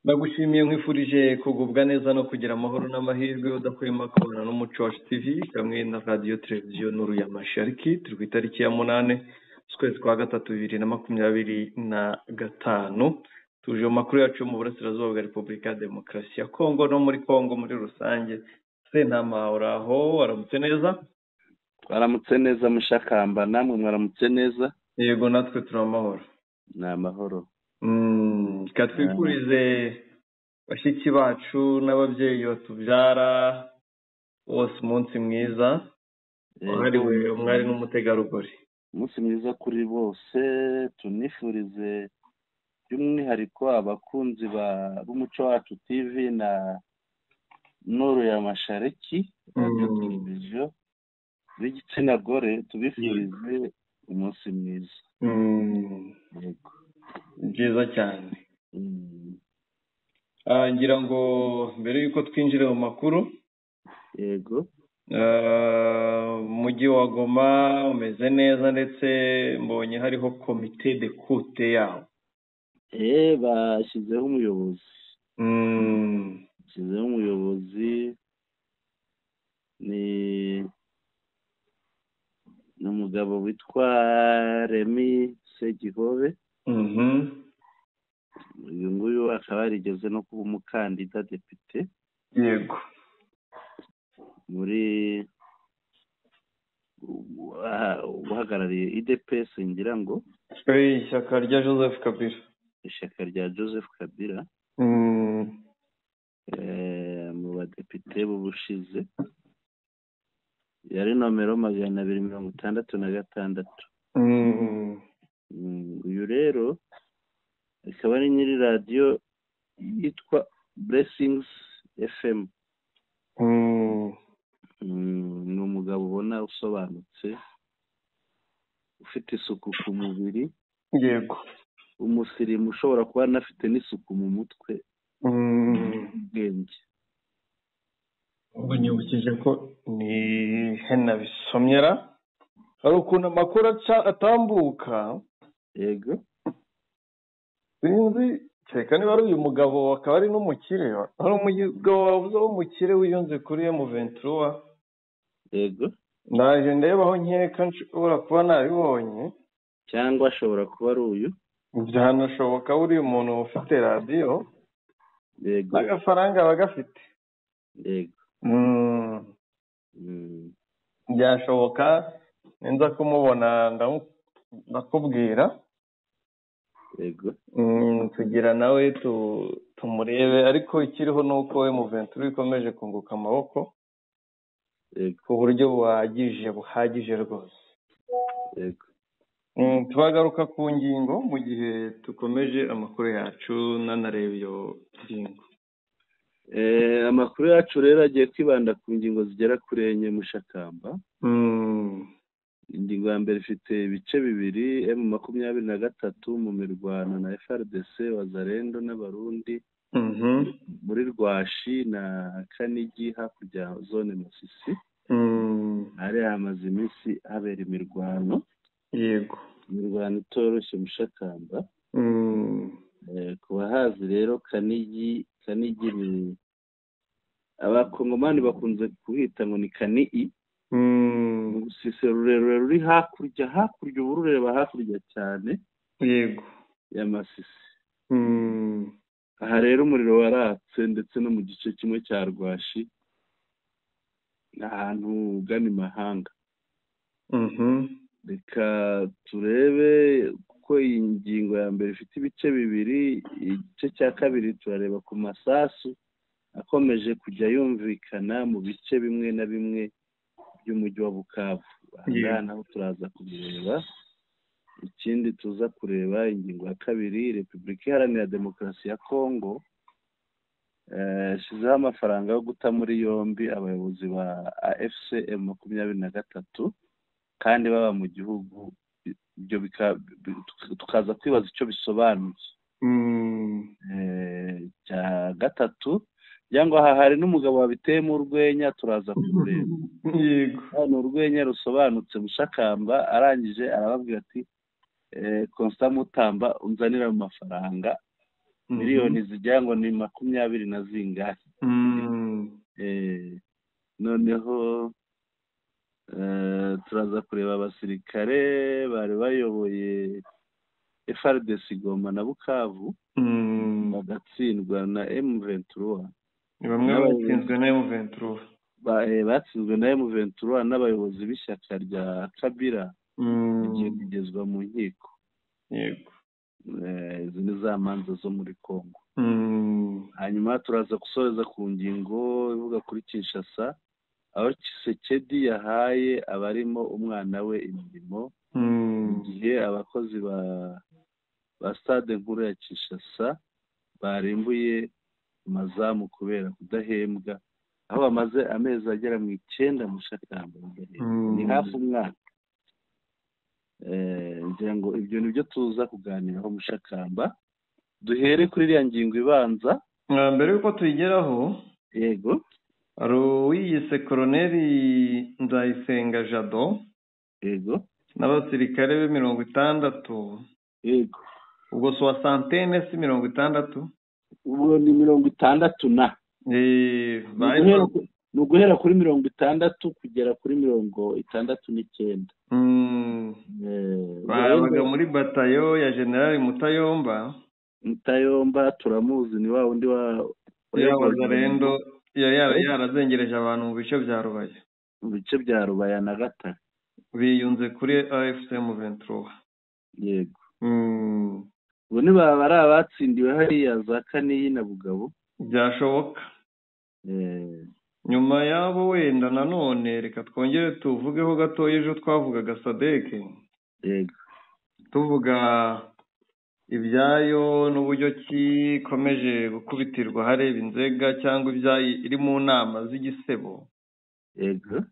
Ndagushimiye, nkwifurije kugubwa neza no kugira amahoro n'amahirwe udahwema kubana n'Umuco Wacu TV hamwe na Radiyo Televiziyo Nuru ya Mashariki. Turi ku itariki ya 8 z'ukwezi kwa gatatu 2025. Tuje mu makuru yacu yo mu burasirazuba bwa Repubulika ya Demokarasi ya Kongo no muri Kongo muri rusange. Sentama, uraho? Waramutse neza? Twaramutse neza, Mushakamba. Namwe mwaramutse neza? Yego, natwe turi amahoro. Ni amahoro. Reka twifurize bashiki bacu n'ababyeyi batubyara bose umunsi mwiza wahariwe umwari n'umutegarugori. Umunsi mwiza kuri bose. Tunifurize by'umwihariko abakunzi b'Umuco Wacu TV na Nuru ya Mashariki Radiyo Televiziyo b'igitsina gore, tubifurize umunsi mwiza. Yego. Byiza cyane. Ngira ngo mbere y'uko twinjira mu makuru, umujyi wa Goma umeze neza, ndetse mbonye hariho comité d'écoute yawo. Bashyizeho umuyobozi. Bashyizeho umuyobozi, ni umugabo witwa Remy Segihobe. Uyu nguyu akaba yarigeze no kuba umukandida depite muri uhagarariye UDPS, ngira ngo. Ishyaka rya Joseph Kabila. Ishyaka rya Joseph Kabila. Mu badepite b'ubushize yari nomero 266. Uyu rero akaba ari nyiri radiyo yitwa Blessings FM. Ni umugabo ubona usobanutse, ufite isuku ku mubiri, umusirimu, ushobora kuba anafite n'isuku mu mutwe, ubwenge. Ubwo nyibukije ko ni hena bisomyera, hari ukuntu amakuru atambuka. Sinzi kereka niba ari uyu mugabo akaba ari n'umukire. Hari umugabo wavuze w'umukire wiyunze kuri M23. Ndaje ndeba aho nkeka nshobora kuba nabibonye. Cyangwa ashobora kuba ari uyu. Byanashoboka, buriya umuntu ufite radiyo n'agafaranga aba agafite. Byashoboka, ninza kumubona ndakubwira. Tugira nawe tumurebe, ariko ikiriho ni uko M23 ikomeje kunguka amaboko ku buryo buhagije, buhagije rwose. Tubagaruka ku ngingo mu gihe dukomeje amakuru yacu, nanareba iyo ngingo. Amakuru yacu rero agiye kwibanda ku ngingo zigera kuri enye, Mushakamba. Ingingo ya mbere ifite ibice bibiri: M23 mu mirwano na FARDC, Wazalendo n'Abarundi muri Rwashi na Kanigi, hakurya ya zone Masisi. Hari hamaze iminsi habera imirwano. Imirwano itoroshye, Mushakamba. Ku bahazi rero, Kanigi, Kanigi ni Abakongomani bakunze kuhita ngo ni Kanii. Urusisiro rurerure ruri hakurya, hakurya, uba urureba hakurya cyane ya Masisi. Aha rero umuriro waratse, ndetse no mu gice kimwe cya Rwashi, ni ahantu ugana imahanga. Reka turebe, kuko iyi ngingo ya mbere ifite ibice bibiri. Igice cya kabiri turareba ku masasu akomeje kujya yumvikana mu bice bimwe na bimwe by'umujyi wa Bukavu. Aha ngaha naho turaza kubireba. Ikindi tuza kureba, ingingo ya kabiri: Repubulika Iharanira Demokarasi ya Kongo yashyizeho amafaranga yo guta muri yombi abayobozi ba AFC M23 kandi baba mu gihugu. Ibyo tukaza kwibaza icyo bisobanuye. Cya gatatu, cyangwa aha hari n'umugabo wabiteyemo urwenya, turaza kureba. Hano urwenya rusobanutse, Mushakamba. Arangije arababwira ati: "Constant Mutamba, unzanire ayo mafaranga." Miliyoni zijya ngo ni 20 na zingahe. Noneho turaza kureba abasirikare bari bayoboye FARDC Goma na Bukavu bagatsindwa na M23. Bamwe batsinzwe na M23, batsinzwe na M23 n'abayobozi b'ishyaka rya Kabila bigiye kugezwa mu nkiko. Yego, izi ni za manza zo muri Kongo. Hanyuma turaza gusoreza ku ngingo ivuga kuri Kinshasa, aho Tshisekedi yahaye abarimo umwana we imirimo, mu gihe abakozi ba stade nkuru ya Kinshasa barimbuye amazamu kubera kudahembwa, aho bamaze amezi agera mu 9 Mushakamba, ni hafi umwaka. Ngira ngo ibyo nibyo tuza kuganiraho Mushakamba. Duhere kuri iriya ngingo ibanza mbere yuko tuyigeraho. Yego, hari uwiyise Koroneli Nzayisenga Jado. Yego, n'abasirikare be 60. Yego, ubwo soixantaine si 60, ubwo ni 60 na ni uguhera kuri 60 kugera kuri 69. Babaga muri batayo ya General Mutayomba. Mutayomba turamuzi, ni wa wundi wa Wazalendo yarazengereje abantu mu bice bya Rubaya, mu bice bya Rubaya na Gatare, biyunze kuri AFC M23. Yego, ubu ni baba ari abatsindiwe hariya za Kaniyi na Bugabo, byashoboka. Nyuma yabo wenda nanone reka twongere tuvugeho gatoya. Ejo twavugaga SADC. Yego, tuvuga ibyayo n'uburyo kikomeje gukubitirwa hareba inzega cyangwa ibyayi iri mu nama z'igisebo. Yego,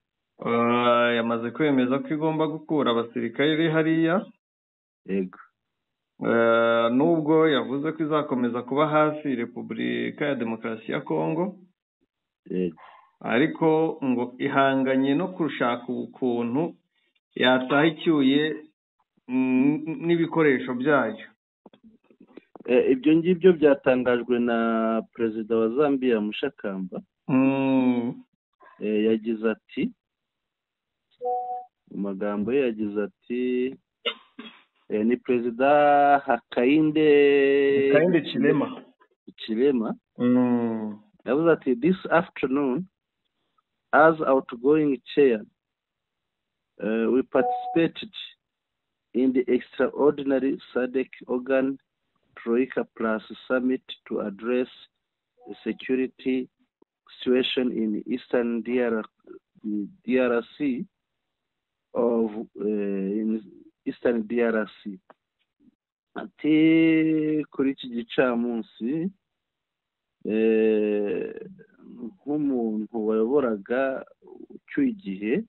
yamaze kwemeza ko igomba gukura abasirikare hariya. Yego, nubwo yavuze ko izakomeza kuba hafi Repubulika ya Demokarasi ya Kongo. Yego, ariko ngo ihanganye no kurushaka ukuntu yataha icyuye n'ibikoresho byayo. Ibyo ngibyo byatangajwe na Perezida wa Zambia Mushakamba. Yagize ati, mu magambo ye yagize ati, ni Perezida Hakainde Hichilema. Yavuze ati, this afternoon as outgoing chair, we participated in the extraordinary SADC organ Troika Plus summit to address the security situation in Eastern DRC of in Eastern DRC. Ati kuri iki gicamunsi nk'umuntu wayoboraga ucyuye igihe,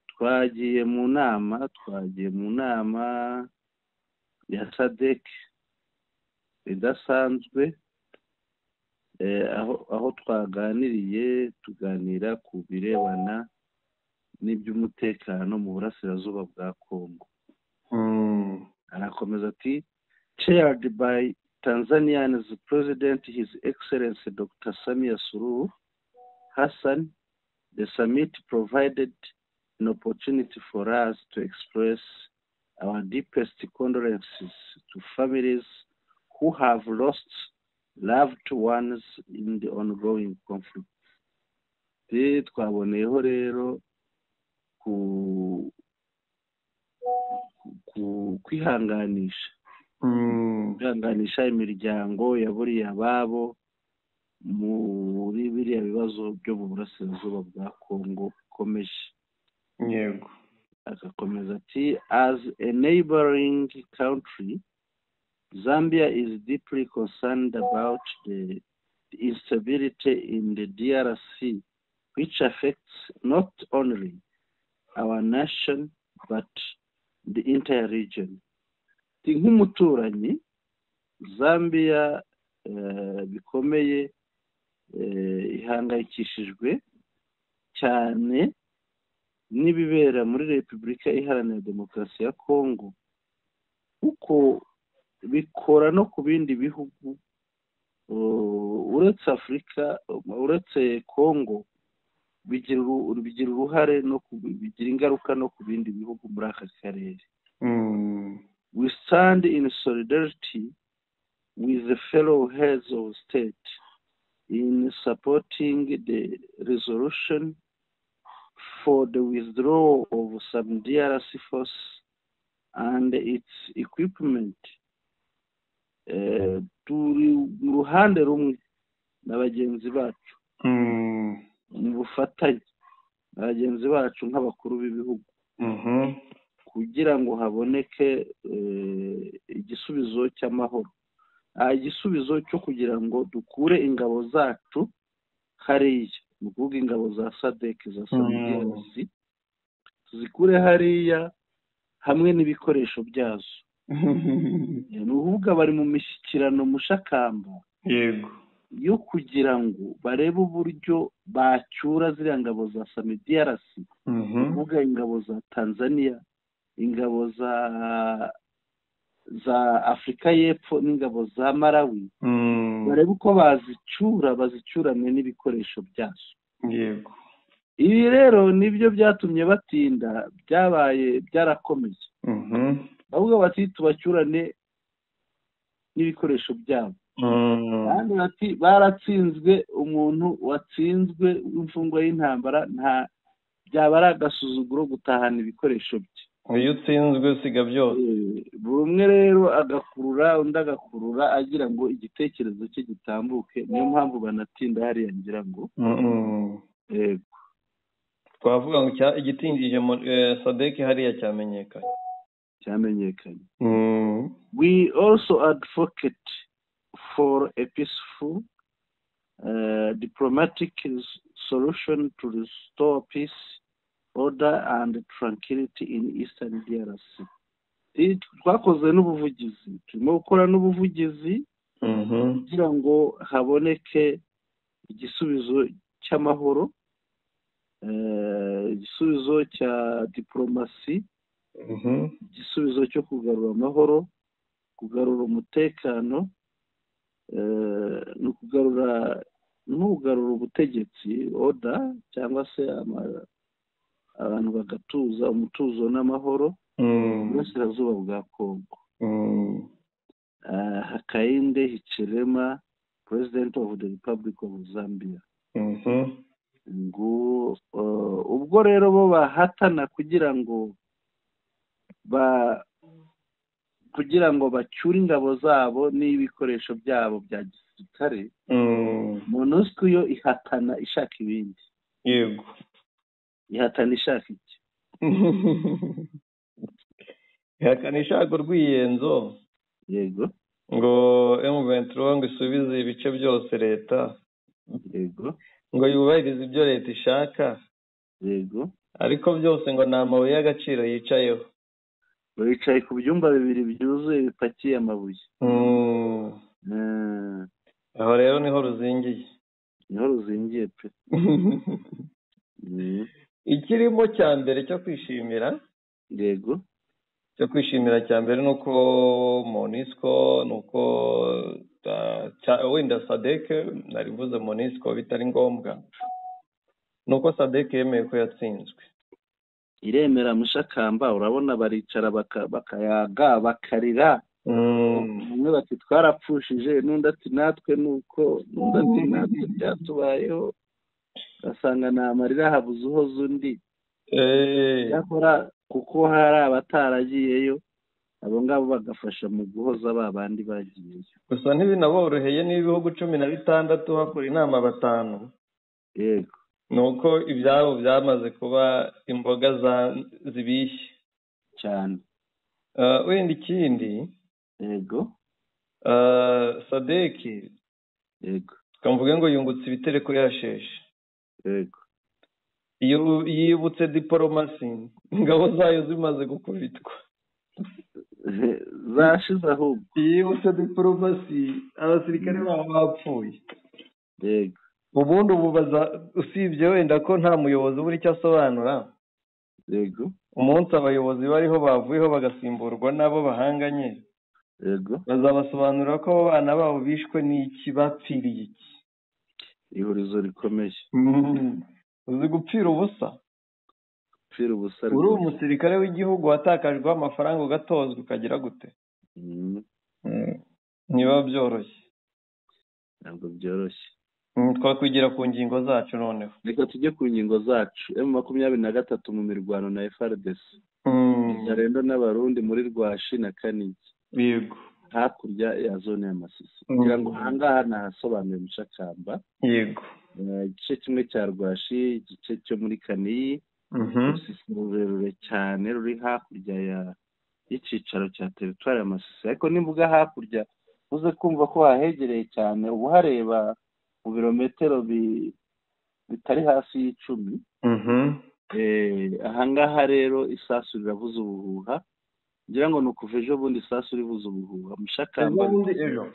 twagiye mu nama ya SADC idasanzwe, aho twaganiriye tuganira ku birebana n'iby'umutekano mu burasirazuba bwa Kongo. Arakomeza ati, chaired by Tanzania's President His Excellency Dr. Samia Suluhu Hassan, the summit provided an opportunity for us to express our deepest condolences to families who have lost loved ones in the ongoing conflict. Twaboneyeho rero kwihanganisha imiryango yaburiye ababo muri biriya bibazo byo mu burasirazuba bwa Kongo bikomeje. Yego, agakomeza ati, as a neighboring country, Zambia is deeply concerned about the instability in the DRC, which affects not only our nation but the entire region. Nk'umuturanyi, Zambia bikomeye ihangayikishijwe cyane n'ibibera muri Repubulika Iharanira Demokarasi ya Kongo, kuko Bikora no ku bindi bihugu uretse Afurika, uretse Kongo, bigira uruhare no bigira ingaruka no ku bindi bihugu muri aka karere. We stand in solidarity with the fellow heads of state in supporting the resolution for the withdrawal of SAMIDRC force and its equipment. Turi mu ruhande rumwe na bagenzi bacu, mu bufatanye na bagenzi bacu nk'abakuru b'ibihugu, kugira ngo haboneke igisubizo cy'amahoro, igisubizo cyo kugira ngo dukure ingabo zacu hariya, ni ukuvuga ingabo za SADC, za SAMIDRC, tuzikure hariya hamwe n'ibikoresho byazo. Ni ukuvuga bari mu mishyikirano mushakamba, yego, yo kugira ngo barebe uburyo bacyura ziriya ngabo za SAMIDRC, kuvuga ingabo za Tanzania, ingabo za Afurika y'Epfo n'ingabo za Malawi, barebe uko bazicyura, bazicyurane n'ibikoresho byazo. Yego. Ibi rero nibyo byatumye batinda, byabaye byarakomeye. Bavuga bati tubacyurane n'ibikoresho byabo. Kandi bati baratsinzwe, umuntu watsinzwe w'imfungwa y'intambara nta byaba ari agasuzuguro gutahana ibikoresho bye. Iyo utsinzwe usiga byose. Buri umwe rero agakurura undi agakurura agira ngo igitekerezo cye gitambuke, niyo mpamvu banatinda hariya ngira ngo. Yego. Twavuga ngo igitingije SADC hariya cyamenyekanye. Cyamenyekanye. We also advocate for a peaceful diplomatic solution to restore peace, order and tranquility in Eastern DRC. Twakoze n'ubuvugizi, turimo gukora n'ubuvugizi kugira ngo haboneke igisubizo cy'amahoro, igisubizo cya diplomasi, igisubizo cyo kugarura amahoro, kugarura umutekano, no kugarura ubutegetsi, order, cyangwa se abantu bagatuza, umutuzo n'amahoro mu burasirazuba bwa Kongo. Hakainde Hichilema, President of the Republic of Zambia. Ngo ubwo rero bo bahatana kugira ngo bacyure ingabo zabo n'ibikoresho byabo bya gisirikare, MONUSCO yo ihatana ishaka ibindi. Yego. Ihatana ishaka iki? Ihatana ishaka urwiyenzo. Yego. Ngo M23 ngo isubize ibice byose leta. Yego. Ngo yubahirize ibyo leta ishaka. Yego. Ariko byose ngo nta mabuye y'agaciro yicayeho. Bicaye ku byumba bibiri byuzuye bipakiye amabuye. Aho rero niho ruzingiye. Niho ruzingiye pe. Ikirimo cya mbere cyo kwishimira, yego, cyo kwishimira cya mbere nuko MONUSCO, nuko wenda SADC, nari mvuze MONUSCO bitari ngombwa, nuko SADC yemeye ko yatsinzwe. Iremera mushakamba, urabona baricara bakayaga bakarira, umwe bati twarapfushije, n'undi ati natwe nuko, n'undi ati natwe byatubayeho, ugasanga ni amarira habuze uhoza undi. Cyakora kuko hari abataragiyeyo, abo ngabo bagafasha mu guhoza ba bandi bagiyeyo. Gusa ntibinaboroheye n'ibihugu 16 hakora inama 5. Yego. Nuko ibyabo byamaze kuba imboga zibishye cyane. Wenda ikindi, yego, SADC, yego, kamvuge ngo yungutse ibitereko yasheshe. Yego. Iyo yibutse diplomasi, ingabo zayo zimaze gukubitwa, zashize ahubwo. Yibutse diplomasi, abasirikare babo bapfuye. Yego. Ubundi ububaza usibye wenda ko nta muyobozi ubura icyo asobanura. Yego. Umunsi abayobozi bariho bavuyeho bagasimburwa nabo bahanganye. Yego. Bazabasobanurira ko abo bana babo bishwe n'iki, bapfiriye iki. Ihurizo rikomeye. Uzi gupfira ubusa? Gupfira ubusa. Uri umusirikare w'igihugu watakajweho amafaranga ugatozwa ukagira gute? Ntibiba byoroshye. Ntabwo byoroshye. Twakwigira ku ngingo zacu noneho. Reka tujye ku ngingo zacu. M23 mu mirwano na FARDC. Wazalendo n'Abarundi muri Rwashi na Kanigi. Yego. Hakurya ya zone ya Masisi. Kugira ngo ahangaha nahasobanuye Mushakamba. Yego. Igice kimwe cya Rwashi, igice cyo muri Kaniyi. Urusisiro rurerure cyane ruri hakurya y'icicaro cya teritwari ya Masisi. Ariko nimvuga hakurya uze kumva ko hahegereye cyane, ubu hareba mu birometero bitari hasi y'10. Ahangaha rero isasu riravuza ubuhuha. Ngira ngo nukuva ejo bundi isasu rivuza ubuhuha. Mushakamba ejo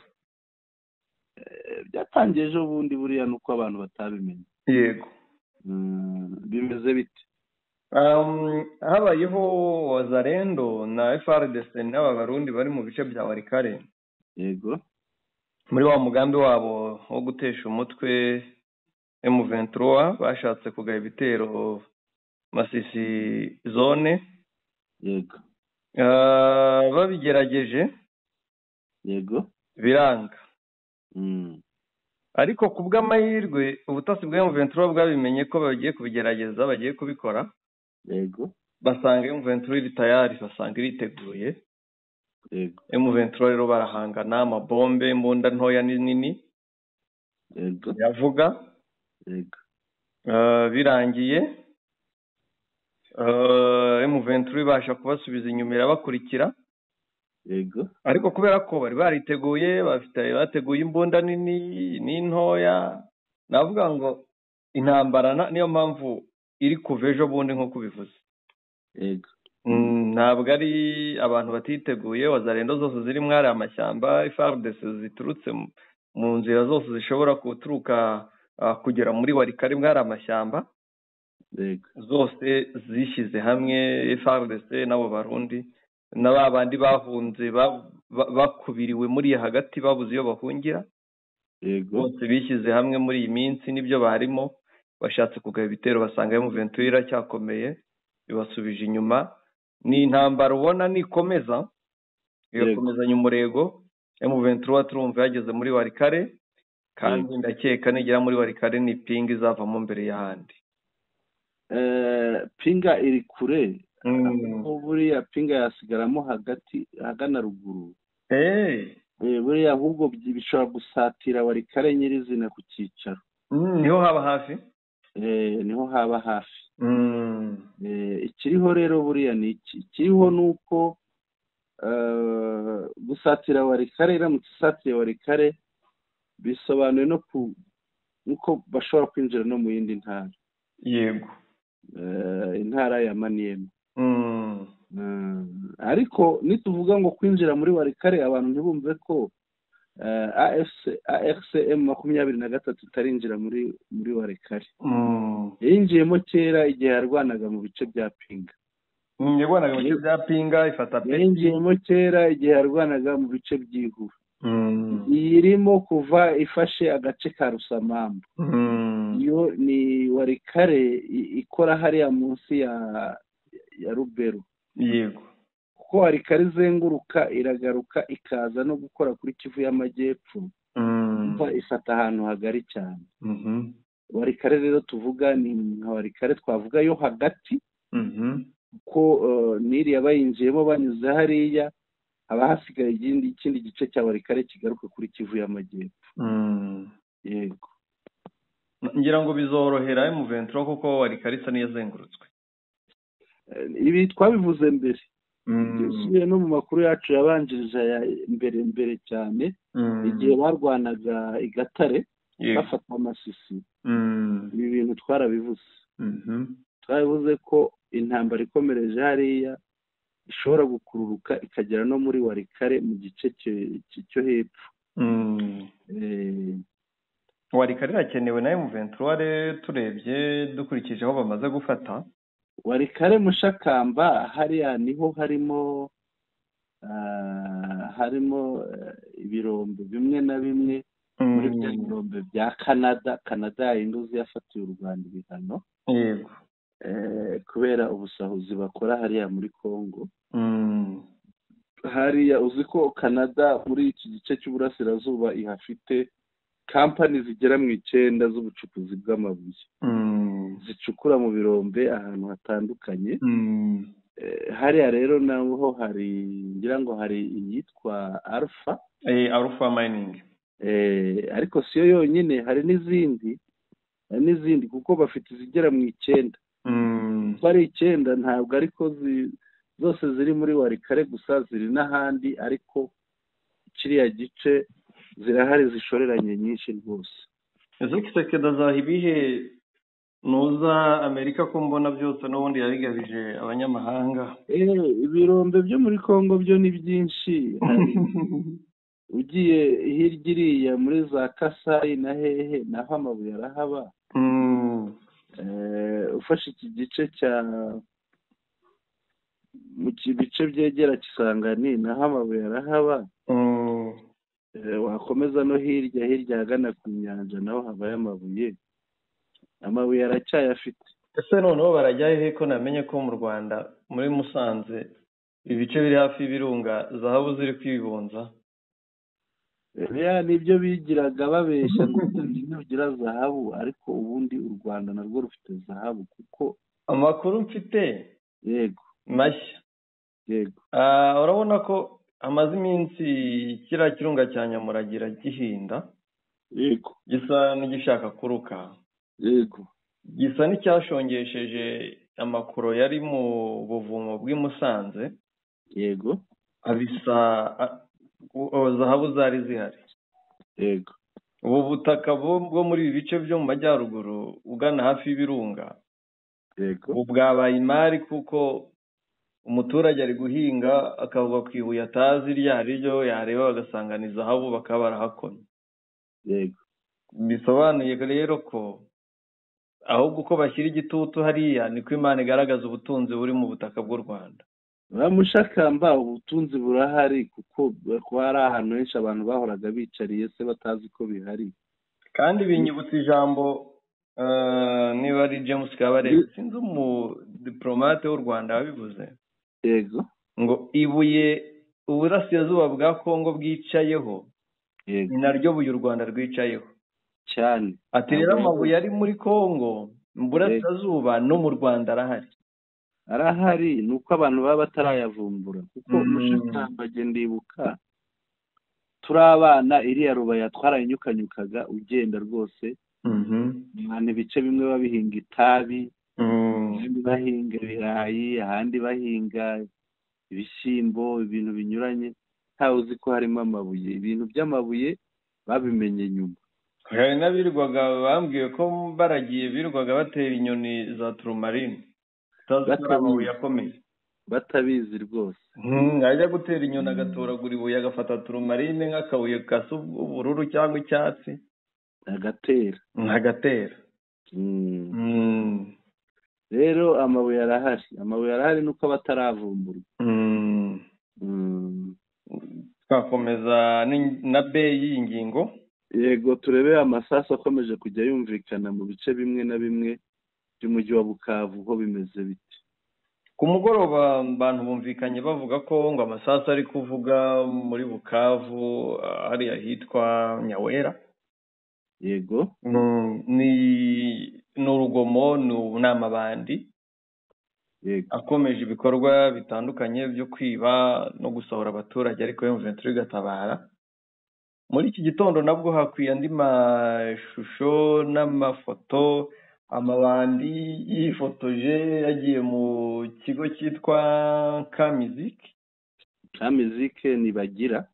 byatangiye ejo bundi, buriya nuko abantu batabimenye. Yego. Bimeze bite? Habayeho Wazalendo na FARDC n'aba Barundi bari mu bice bya Walikale. Yego. Muri wa mugambi wabo wo gutesha umutwe M23 bashatse kugaba ibitero Masisi zone. Yego. Babigerageje. Yego. Biranga. Ariko kubw'amahirwe ubutasi bwa M23 bwabimenye ko bagiye kubigerageza, bagiye kubikora. Yego. Basanga M23 iri tayari, basanga iriteguye. Yego. M23 rero barahangana amabombe, imbunda ntoya n'inini. Yego. Yavuga. Yego. Birangiye M23 ibasha kubasubiza inyuma irabakurikira. Yego. Ariko kubera ko bari bariteguye, bafite bateguye imbunda nini n'intoya, navuga ngo intambara niyo mpamvu iri kuva ejo bundi nko kubivuze. Yego. Ntabwo ari abantu batiteguye. Wazalendo zose ziri mwari amashyamba, FARDC ziturutse mu nzira zose zishobora guturuka kugera muri Walikale mwari amashyamba. Yego. Zose zishyize hamwe, FARDC n'abo Barundi na babandi bahunze bakubiriwe muri hagati babuze iyo bahungira. Yego. Bose bishyize hamwe muri iyi minsi nibyo barimo, bashatse kugaba ibitero basanga M23 iracyakomeye, ibasubije inyuma. Ni intambara ubona nikomeza, igakomezanya umurego. M23 turumva yageze muri Walikale, kandi ndakeka nigera muri Walikale ni Pinga izavamo mbere y'ahandi. Pinga iri kure. Buriya Pinga yasigaramo hagati ahagana ruguru. Buriya ahubwo bishobora gusatira Walikale nyirizina ku cyicaro. Niho haba hafi. Niho haba hafi. Ikiriho rero buriya ni iki? Ikiriho nuko gusatira Walikale, iramutse isatiriye Walikale bisobanuye no uko bashobora kwinjira no mu yindi ntara. Yego. Intara ya Maniema. Ariko nituvuga ngo kwinjira muri Walikale abantu ntibumve ko AFC M23 itarinjira muri Walikale. Yinjiyemo kera igihe yarwanaga mu bice bya Pinga. Yarwanaga mu bice bya Pinga ifata pe. Yinjiyemo kera igihe yarwanaga mu bice by'Ihura. Irimo kuva ifashe agace ka Rusamamba. Iyo ni Walikale ikora hariya munsi ya Rubero. Yego. Kuko Walikale izenguruka iragaruka ikaza no gukora kuri Kivu y'Amajyepfo. Ifata ahantu hagari cyane. Walikale rero tuvuga ni nka Walikale twavuga yo hagati. Ko niriya bayinjiyemo banyuze hariya haba hasigaye ikindi gice cya Walikale kigaruka kuri Kivu y'Amajyepfo. Yego. Ngira ngo bizorohera M23 kuko Walikale isa n'iyazengurutswe. Ibi twabivuze mbere. Usubiye no mu makuru yacu yabanjirije mbere cyane, igihe barwanaga i Gatare bafata Amasisi. Ibi bintu twarabivuze. Twarabivuze ko intambara ikomereje hariya ishobora gukururuka ikagera no muri Walikale mu gice cyo hepfo. Walikale irakenewe na M23 turebye dukurikije aho bamaze gufata. Walikale Mushakamba hariya niho harimo Harimo ibirombe bimwe na bimwe muri bya birombe bya Canada yayindi yafatiye u Rwanda ibihano. Yego. Kubera ubusahuzi bakora hariya muri Congo. Hariya uzi ko Canada muri iki gice cy'uburasirazuba ihafite kampani zigera mu 9 z'ubucukuzi bw'amabuye. Zicukura mu birombe ahantu hatandukanye. Hariya rero naho hari ngira ngo hari iyitwa Alpha. Alpha Mining. Ariko siyo yonyine, hari n'izindi kuko bafite izigera mu 9. Ari 9 ntabwo ariko zose ziri muri Warikare gusa, ziri n'ahandi, ariko kiriya gice zirahari zishoreranye nyinshi rwose. Ese Kisekedi azaha ibihe nuza Amerika ko mbona byose n'ubundi yarigabije abanyamahanga? Ibirombe byo muri Kongo byo ni byinshi. Ugiye hirya iriya muri za Kasai na hehe naho amabuye arahaba. Ufashe iki gice cya mu bice byegera Kisangani naho amabuye arahaba. Wakomeza no hirya agana ku nyanja naho habaye amabuye. Amabuye aracyayafite. Ese noneho barajya hehe ko namenye ko mu Rwanda muri Musanze ibice biri hafi y'ibirunga zahabu ziri kwibunza? Biriya nibyo bigiraga babeshya ngo ntugira zahabu, ariko ubundi u Rwanda narwo rufite zahabu kuko amakuru mfite yego mashya. Yego. Urabona ko amaze iminsi kiriya kirunga cya Nyamuragira gihinda. Yego. Gisa n'igishaka kuruka. Yego. Gisa n'icyashongesheje amakuru yari mu buvumo bw'i Musanze. Yego. Abisa zahabu zari zihari. Yego. Ubu butaka bwo muri ibi bice byo mu majyaruguru ugana hafi y'ibirunga. Yego. Ubu bwabaye imari kuko umuturage ari guhinga akavuga ku ibuye atazi iryo ari ryo, yareba bagasanga ni zahabu bakaba barahakomye. Yego. Bisobanuye rero ko ahubwo uko bashyira igitutu hariya niko Imana igaragaza ubutunzi buri mu butaka bw'u Rwanda. Bamushakamba ubutunzi burahari kuko hari ahantu henshi abantu bahoraga bicariye se batazi ko bihari. Kandi binyibutsa ijambo niba ari James Kabarebe, sinzi umudiplomate w'u Rwanda wabivuze. Yego. Ngo ibuye uburasirazuba bwa Kongo bwicayeho, Yego, ni naryo buye u Rwanda rwicayeho cyane. Ati rero amabuye ari muri Kongo mu burasirazuba no mu Rwanda arahari. Arahari nuko abantu baba batarayavumbura kuko umushakamba ndibuka turi abana iriya Rubaya twarayinyukanyukaga ugenda rwose. Abantu ibice bimwe babihinga itabi, ahandi bahinga ibirayi, ahandi bahinga ibishyimbo, ibintu binyuranye, ntawe uzi ko harimo amabuye. Ibintu by'amabuye babimenye nyuma. Hari n'abirirwaga bambwiye ko baragiye birirwaga batera inyoni za turumarine amabuye akomeye batabizi rwose. Ajya gutera inyoni agatoragura ibuye agafata turumarine nk'akabuye gasa ubururu cyangwa icyatsi agatera. Rero amabuye arahari, amabuye arahari nuko bataravumburwa. Twakomeza na B y'iyi ngingo. Yego, turebe amasasu akomeje kujya yumvikana mu bice bimwe na bimwe by'umujyi wa Bukavu ho bimeze bite? Ku mugoroba abantu bumvikanye bavuga ko ngo amasasu ari kuvuga muri Bukavu hariya hitwa Nyawera. Yego. Ni urugomo, ni amabandi. Yego. Akomeje ibikorwa bitandukanye byo kwiba no gusahura abaturage, ariko M23 igatabara. Muri iki gitondo nabwo hakwiye andi mashusho n'amafoto, amabandi yifotoje yagiye mu kigo cyitwa Kamiziki. Kamiziki nibagira.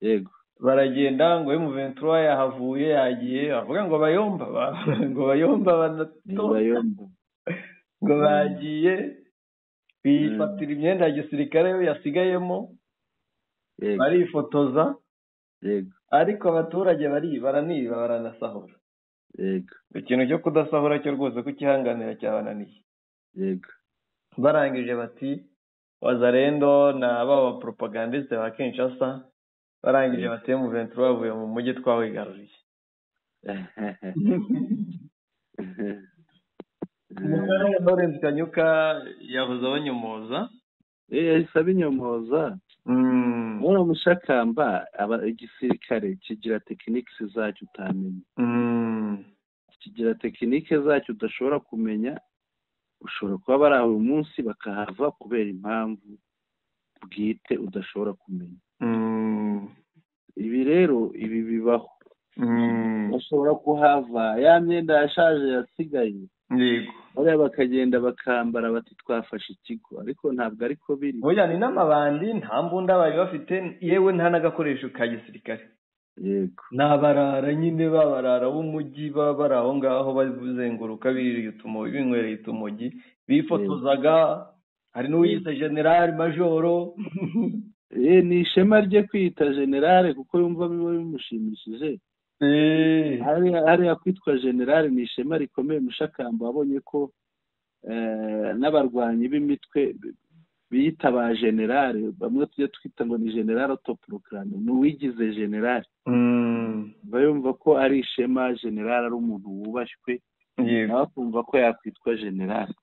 Yego. Baragenda ngo M23 yahavuye yagiye, avuga ngo bayomba, ngo bayomba banatoka, ngo bagiye bifatira imyenda ya gisirikare yo yasigayemo. Barifotoza. Yego. Ariko abaturage baraniba baranasahura. Yego. Ikintu cyo kudasahura cyo rwose kukihanganira cyabananiye. Yego. Barangije bati Wazalendo na ba propagandiste ba Kinshasa barangije bateye M23 bavuye mu mujyi twawigaruriye. Lawrence Kanyuka yahoze abanyomoza. Yahise abinyomoza. Ubona Mushakamba igisirikare kigira tekinike zacyo utamenya. Kigira tekinike zacyo udashobora kumenya. Ushobora kuba bari aho uyu munsi bakahava kubera impamvu bwite udashobora kumenya. Ibi rero ibi bibaho. Bashobora kuhava ya myenda yashaje yasigaye. Yego. Bariya bakagenda bakambara bati twafashe ikigo, ariko ntabwo ariko biri. Oya, ni n'amabandi, nta mbunda bari bafite, yewe nta n'agakoresho ka gisirikare. Yego. N'abarara nyine babarara b'umujyi baba bari aho ngaho bazenguruka binywereye utumogi, bifotozaga. Hari n'uwiyise general majoro. Ni ishema rye kwiyita general kuko yumva biba bimushimishije. Hariya kwitwa general ni ishema rikomeye. Mushakamba wabonye ko n'abarwanyi b'imitwe biyita ba general, bamwe tujya twita ngo ni general autoproclame, ni uwigize general. Bayumva ko ari ishema, general ari umuntu wubashywe, nawe akumva ko yakwitwa general.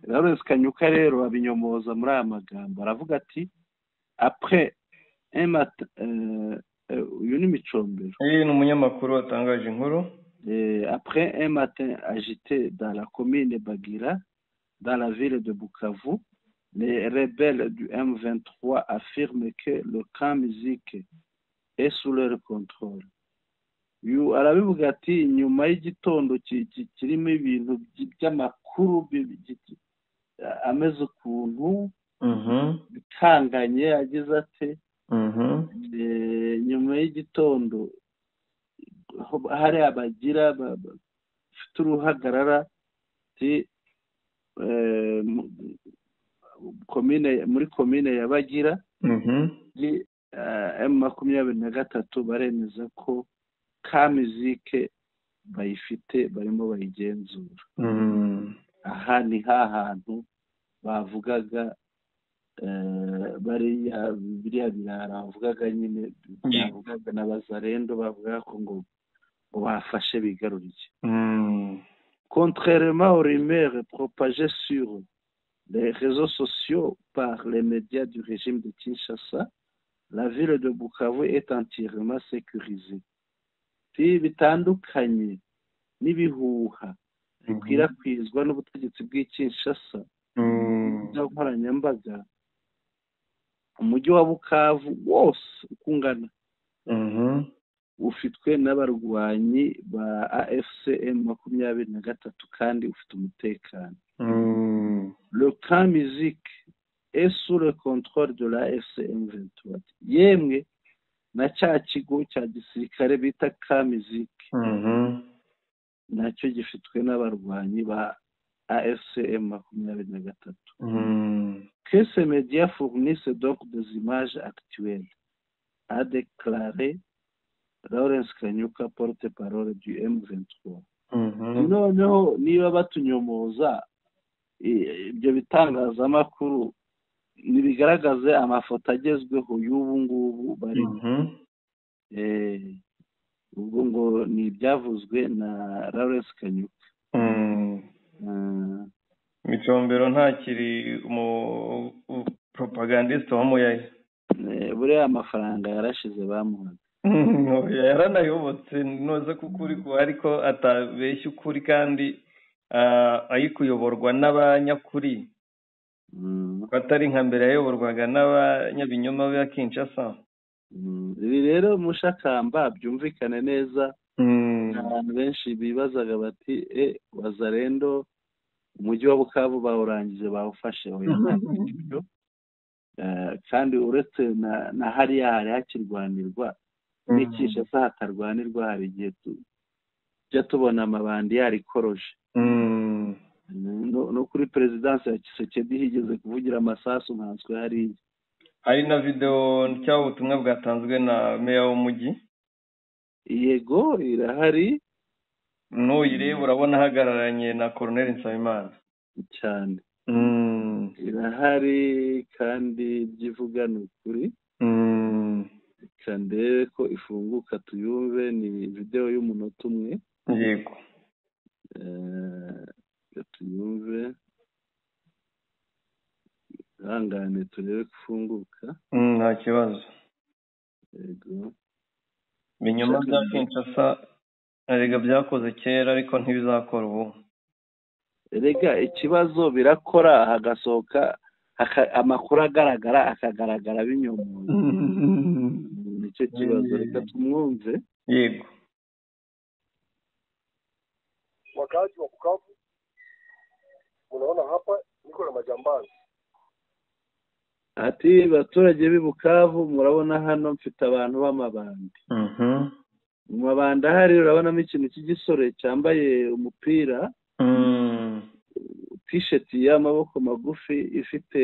Lawrence Kanyuka rero abinyomoza muri aya magambo, aravuga ati après un matin, uyu ni Micombero. Ni umunyamakuru watangaje inkuru. Après un matin agité dans la commune Bagira, dans la ville de Bukavu, les rebelles du M23 affirment que le camp Musique est sous leur contrôle. Uyu arabivuga ati nyuma y'igitondo kirimo ibintu by'amakuru ameze ukuntu bikanganye, agize ate nyuma y'igitondo hari abagira bafite uruhagarara muri komine ya Bagira, M23 baremeza ko ka Musique bayifite, barimo bayigenzura. Aha ni hahantu bavugaga bariya biriya birara bavugaga nyine, bavugaga n'abazarendo bavugaga ko ngo bafashe bigaruriye. Contrairement aux rumeurs propagées sur les réseaux sociaux par les médias du régime de Kinshasa, la ville de Bukavu est entièrement sécurisée. Bitandukanye n'ibihuha bikwirakwizwa n'ubutegetsi bw'i Kinshasa nkoranyambaga, umujyi wa Bukavu wose uko ungana ufitwe n'abarwanyi ba AFC M23 kandi ufite umutekano. Le camp Musique est sous le contrôle de la AFC M23. Yemwe na cya kigo cya gisirikare bita camp Musique nacyo gifitwe n'abarwanyi ba AFC M23. Que ces médias fournissent donc des images actuelles, a déclaré Lawrence Kanyuka, porte-parole du M23. Noneho niba batunyomoza ibyo bitangazamakuru nibigaragaze amafoto agezweho y'ubu ngubu bari. Ubwo ngo ni ibyavuzwe na Lawrence Kanyuka. Micombero ntakiri umu propagandiste wa Muyayi. Buriya amafaranga yarashize bamuhaga. Yaranayobotse noze kukuri ko ariko atabeshya ukuri kandi ayikuyoborwa n'abanyakuri. Atari nka mbere yayoborwaga n'abanyabinyoma ba Kinshasa. Ibi rero Mushakamba byumvikane neza. Abantu benshi bibazaga bati Wazalendo umujyi wa Bukavu bawurangije bawufashe, kandi uretse na hariya hari hakirwanirwa n'Kinshasa hatarwanirwa, hari igihe tujya tubona amabandi yarikoroje. No kuri perezidansi ya Tshisekedi higeze kuvugira amasasu nkanswe hariya. Hari na video cyangwa ubutumwa bwatanzwe na meya w'umujyi. Yego irahari, nuyireba urabona ahagararanye na Colonel Nsabimana cyane. Irahari kandi ibyo ni ukuri. Reka ndebe ko ifunguka tuyumve, ni videwo y'umunota umwe. Yego. Tuyumve, ihangane turebe ko ifunguka. Nta kibazo. Yego. Ibinyoma bya Kinshasa erega byakoze kera ariko ntibizakora ubu. Erega ikibazo birakora hagasohoka amakuru agaragara akagaragara binyomoye. Nicyo kibazo, reka tumwumve. Yego. Wakaaji wa Bukavu, unaona hapa niko na majambazi. Ati baturage b'i Bukavu murabona hano mfite abantu b'amabandi. Mu mabandi ahari urabonamo ikintu cy'igisore cyambaye umupira, t-shirt y'amaboko magufi ifite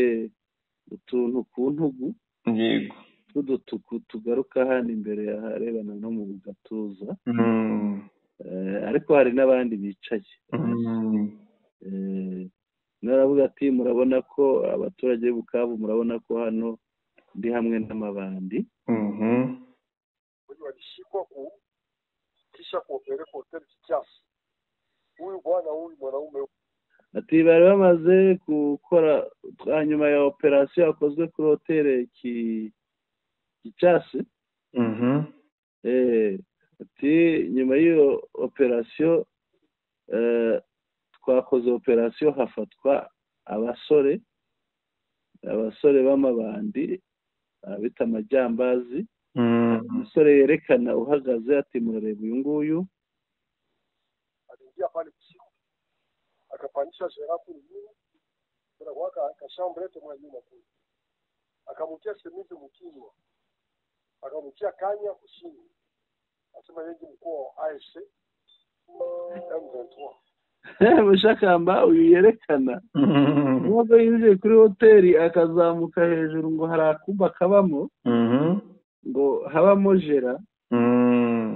utuntu ku ntugu. Yego. Tw'udutuku tugaruka hano imbere aharebana no mu gatuza. Ariko hari n'abandi bicaye. Naravuga ati murabona ko abaturage b'i Bukavu murabona ko hano ndi hamwe n'amabandi. Walishikwa ku kisha kuopere ku hoteli Kichasi. Huyu bwana huyu mwanaume ati bari bamaze gukora hanyuma ya operasiyo yakozwe kuri hoteli Kichasi. Ati nyuma y'iyo operasiyo twakoze operasiyo hafatwa abasore b'amabandi abita amajyambazi. Umusore yerekana uhagaze ati murareba uyu nguyu. Aliingia pale usiku akapandisha shera kule nyuma, tena waka akashambrete mwa nyuma kule, akamtia semizi mkinywa, akamtia kanya kusini, asema yeye mkuu wa AFC M23. Mushakamba uyu yerekana nubwo yinjiye kuri hoteli akazamuka hejuru ngo hari akumba kabamo, ngo habamo jera.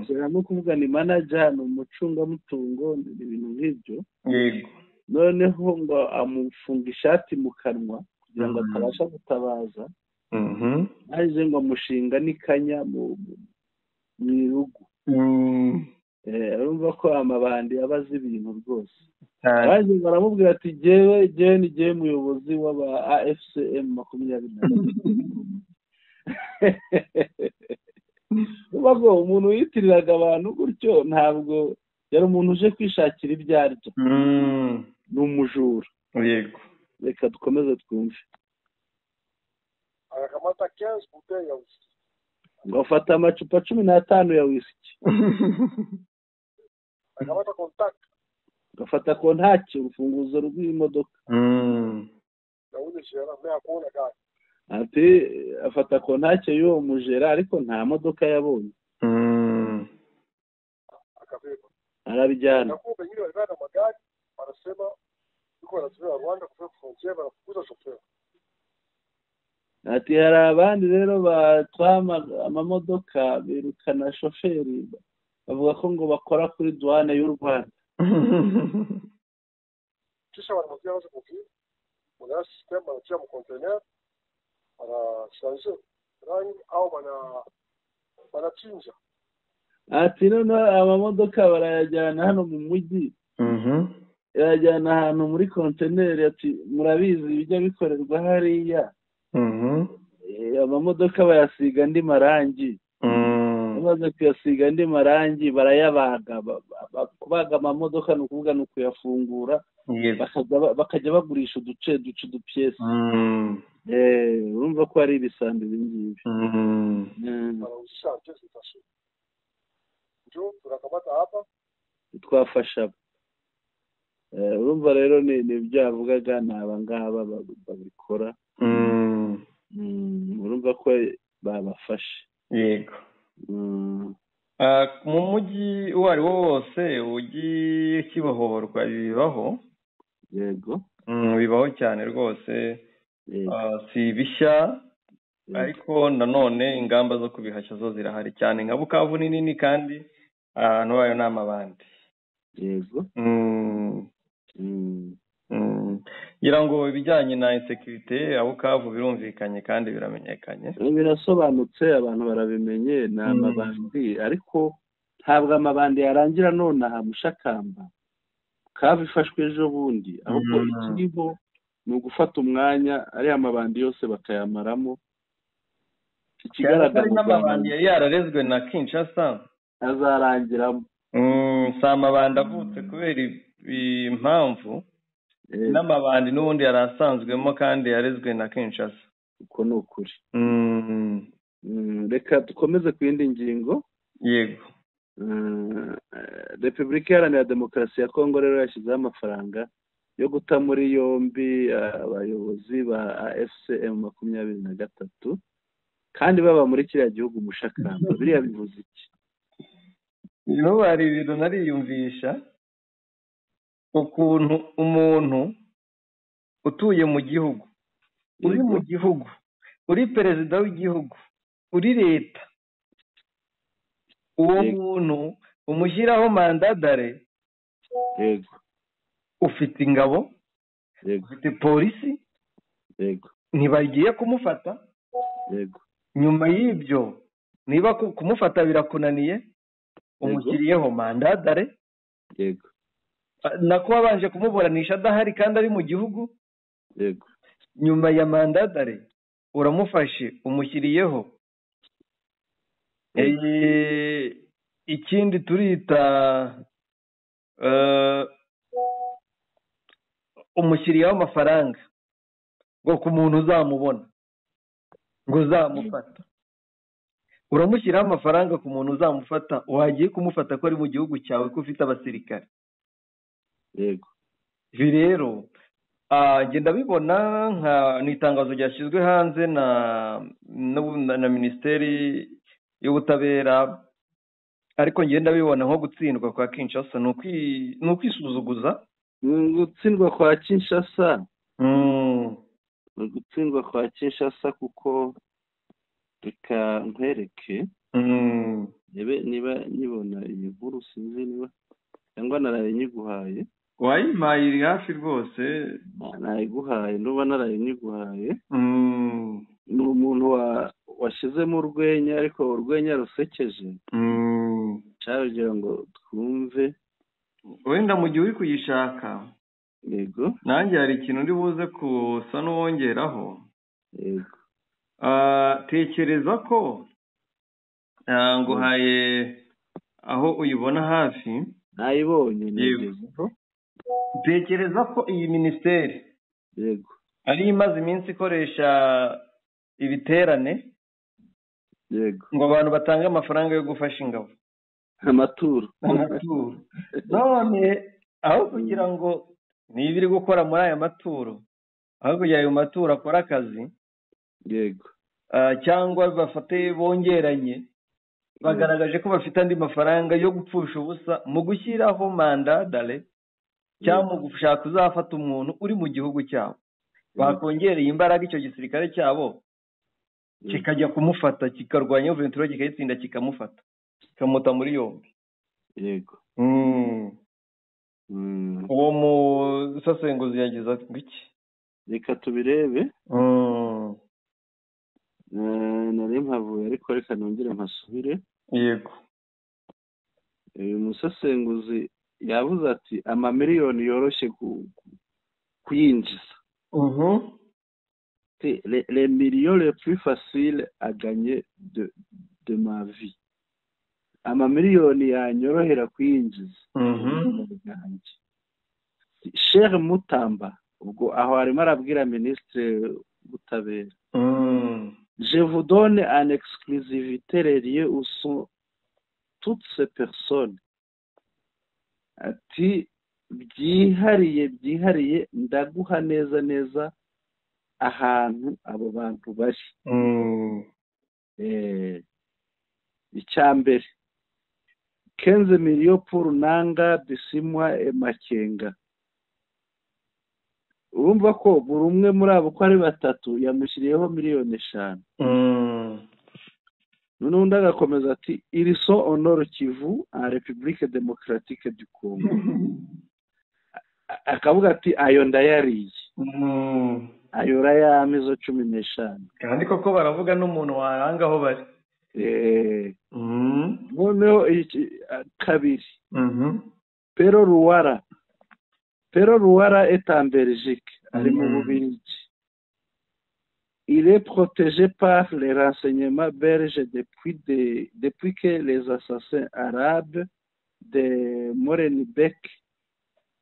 Jera no kuvuga ni manager, ni umucungamutungo, ni ibintu nk'ibyo. Yego. Noneho ngo amufunga ishati mu kanwa kugira ngo atabasha gutabaza. Aje ngo amushinga n'ikanya mu irugu. Urumva ko amabandi aba azi ibintu rwose. Baje baramubwira ati jewe ni jewe muyobozi w'aba AFCM 23. Ubwo umuntu wiyitiriraga abantu gutyo ntabwo yari umuntu uje kwishakira ibyo arya. Ni umujura. Yego. Reka dukomeze twumve. Agakamata 15 bouteilles ya whisky. Ngo afata amacupa 15 ya whisky. Akamata contact. Gafata kontaki, urufunguzo rw'imodoka. Ati afata kontaki y'uwo mujera ariko nta modoka yabonye. Arabijyana. Ati hari abandi rero batwara amamodoka birukana shoferi bavuga ko ngo bakora kuri douane y'u Rwanda. Kisha wanamutia wazo kufiri, wana system wanatia mu container, wanachange rangi au wanachinja. Ati none amamodoka barayajyana hano mu mujyi. Yajyana ahantu muri container, ati murabizi bijya bikorerwa hariya. Amamodoka bayasiga andi marangi. Bamaze kuyasiga andi marangi barayabaga. Kubaga amamodoka ni ukuvuga ni ukuyafungura, bakajya bagurisha uduce duce dupiyesi. Urumva ko ari ibisambi ibi ngibi. Twafasha. Urumva rero ni ibyo yavugaga, ni aba ngaba babikora. Urumva ko babafashe. Yego. Mu mujyi uwo ari wo wose ugiye kibohorwa bibaho. Yego. Bibaho cyane rwose. Si bishya ariko nanone ingamba zo kubihashya zo zirahari cyane. Nka Bukavu ni nini kandi ahantu hayo ni amabandi. Yego. Ngira ngo ibijyanye na insécurité abo kavu birumvikanye kandi biramenyekanye, birasobanutse, abantu barabimenye, ni amabandi. Ariko ntabwo amabandi yarangira nonaha, Mushakamba, Kavu ifashwe ejo bundi. Ahubwo ikiriho ni ugufata umwanya ariya amabandi yose bakayamaramo. Ikigaragara, n'amabandi yari yararezwe na Kinshasa azarangiramo. Si amabandi avutse kubera impamvu, n'amabandi n'ubundi yari asanzwemo kandi yarezwe na Kinshasa. Uko ni ukuri. Reka dukomeze ku yindi ngingo. Yego. Repubulika Iharanira Demokarasi ya Kongo rero yashyizeho amafaranga yo guta muri yombi abayobozi ba AFC M23 kandi baba muri kiriya gihugu. Mushakamba, biriya bivuze iki? N'ubu hari ibintu nariyumvisha, ukuntu umuntu utuye mu gihugu, uri mu gihugu, uri perezida w'igihugu, uri leta, uwo muntu umushyiraho mandat d'arrêt. Ufite ingabo, ufite polisi, ntibagiye kumufata. Nyuma y'ibyo, niba kumufata birakunaniye, umushyiriyeho mandat d'arrêt, nako wabanje kumuburanisha adahari kandi ari mu gihugu. Nyuma ya mandat d'arrêt, uramufashe umushyiriyeho ikindi turita umushyiriyeho amafaranga ngo ku muntu uzamubona, ngo uzamufata. Uramushyiraho amafaranga ku muntu uzamufata, wagiye kumufata ko ari mu gihugu cyawe, ko ufite abasirikare? Ibi rero ngenda bibona nka ni itangazo ryashyizwe hanze na Minisiteri y'Ubutabera, ariko ngenda bibona nko gutsindwa kwa Kinshasa, ni ukwisuzuguza. Gutsindwa kwa Kinshasa, ni ugutsindwa kwa Kinshasa, kuko reka nkwereke niba nyibona iyi nkuru, sinzi niba cyangwa naraye nyiguhaye. Wayimpaye, iri hafi rwose. Nayiguhaye, nuba naraye nyiguhaye. Ni umuntu washyizemo urwenya, ariko urwenya rusekeje, nshaka kugira ngo twumve. Wenda mu gihe uri kuyishaka, nanjye hari ikintu uri buze kusa n'uwongeraho. Tekereza ko nguhaye aho uyibona hafi. Nayibonye, nigezeho. Tekereza ko iyi minisiteri ari imaze iminsi ikoresha ibiterane ngo abantu batange amafaranga yo gufasha ingabo. Amaturo. Amaturo. None aho kugira ngo niba iri gukora muri aya maturo, aho kugira ayo maturo akore akazi, cyangwa bafate bongeranye, bagaragaje ko bafite andi mafaranga yo gupfusha ubusa mu gushyiraho mandat d'arrêt cyangwa mu gushaka uzafata umuntu uri mu gihugu cyabo. Bakongereye imbaraga icyo gisirikare cyabo kikajya kumufata, kikarwanya Ventura, kikayitsinda, kikamufata, kikamuta muri yombi. Uwo musesenguzi yagize iki? Reka tubirebe. Nari mpavuye, ariko reka nongere mpasubire. Uyu musesenguzi yavuze ati amamiliyoni yoroshye kuyinjiza, les millions les plus faciles à gagner de ma vie, amamiliyoni yanyorohera kuyinjiza bwanjye. Cher Mutamba, ubwo aho arimo arabwira minisitiri w'ubutabera, je vous donne en exclusivité les lieux où sont toutes ces personnes. Ati byihariye, byihariye, ndaguha neza neza ahantu abo bantu bari. Icya mbere, 15 millions pour Nanga, Bisimwa et Makenga. Urumva ko buri umwe muri abo uko ari batatu yamushyiriyeho miliyoni 5. Noneho undi agakomeza ati ils sont au Nord Kivu, en République Démocratique du Congo. Akavuga ati ayo ndayariye, ayo urayampa izo 15. Kandi koko baravuga n'umuntu waranga aho bari. Noneho kabiri, Pero Ruwara. Pero Ruwara est en Belgique, ari mu Bubiligi. Il est protégé par les renseignements belges depuis que les assassins arabes de Molenbeek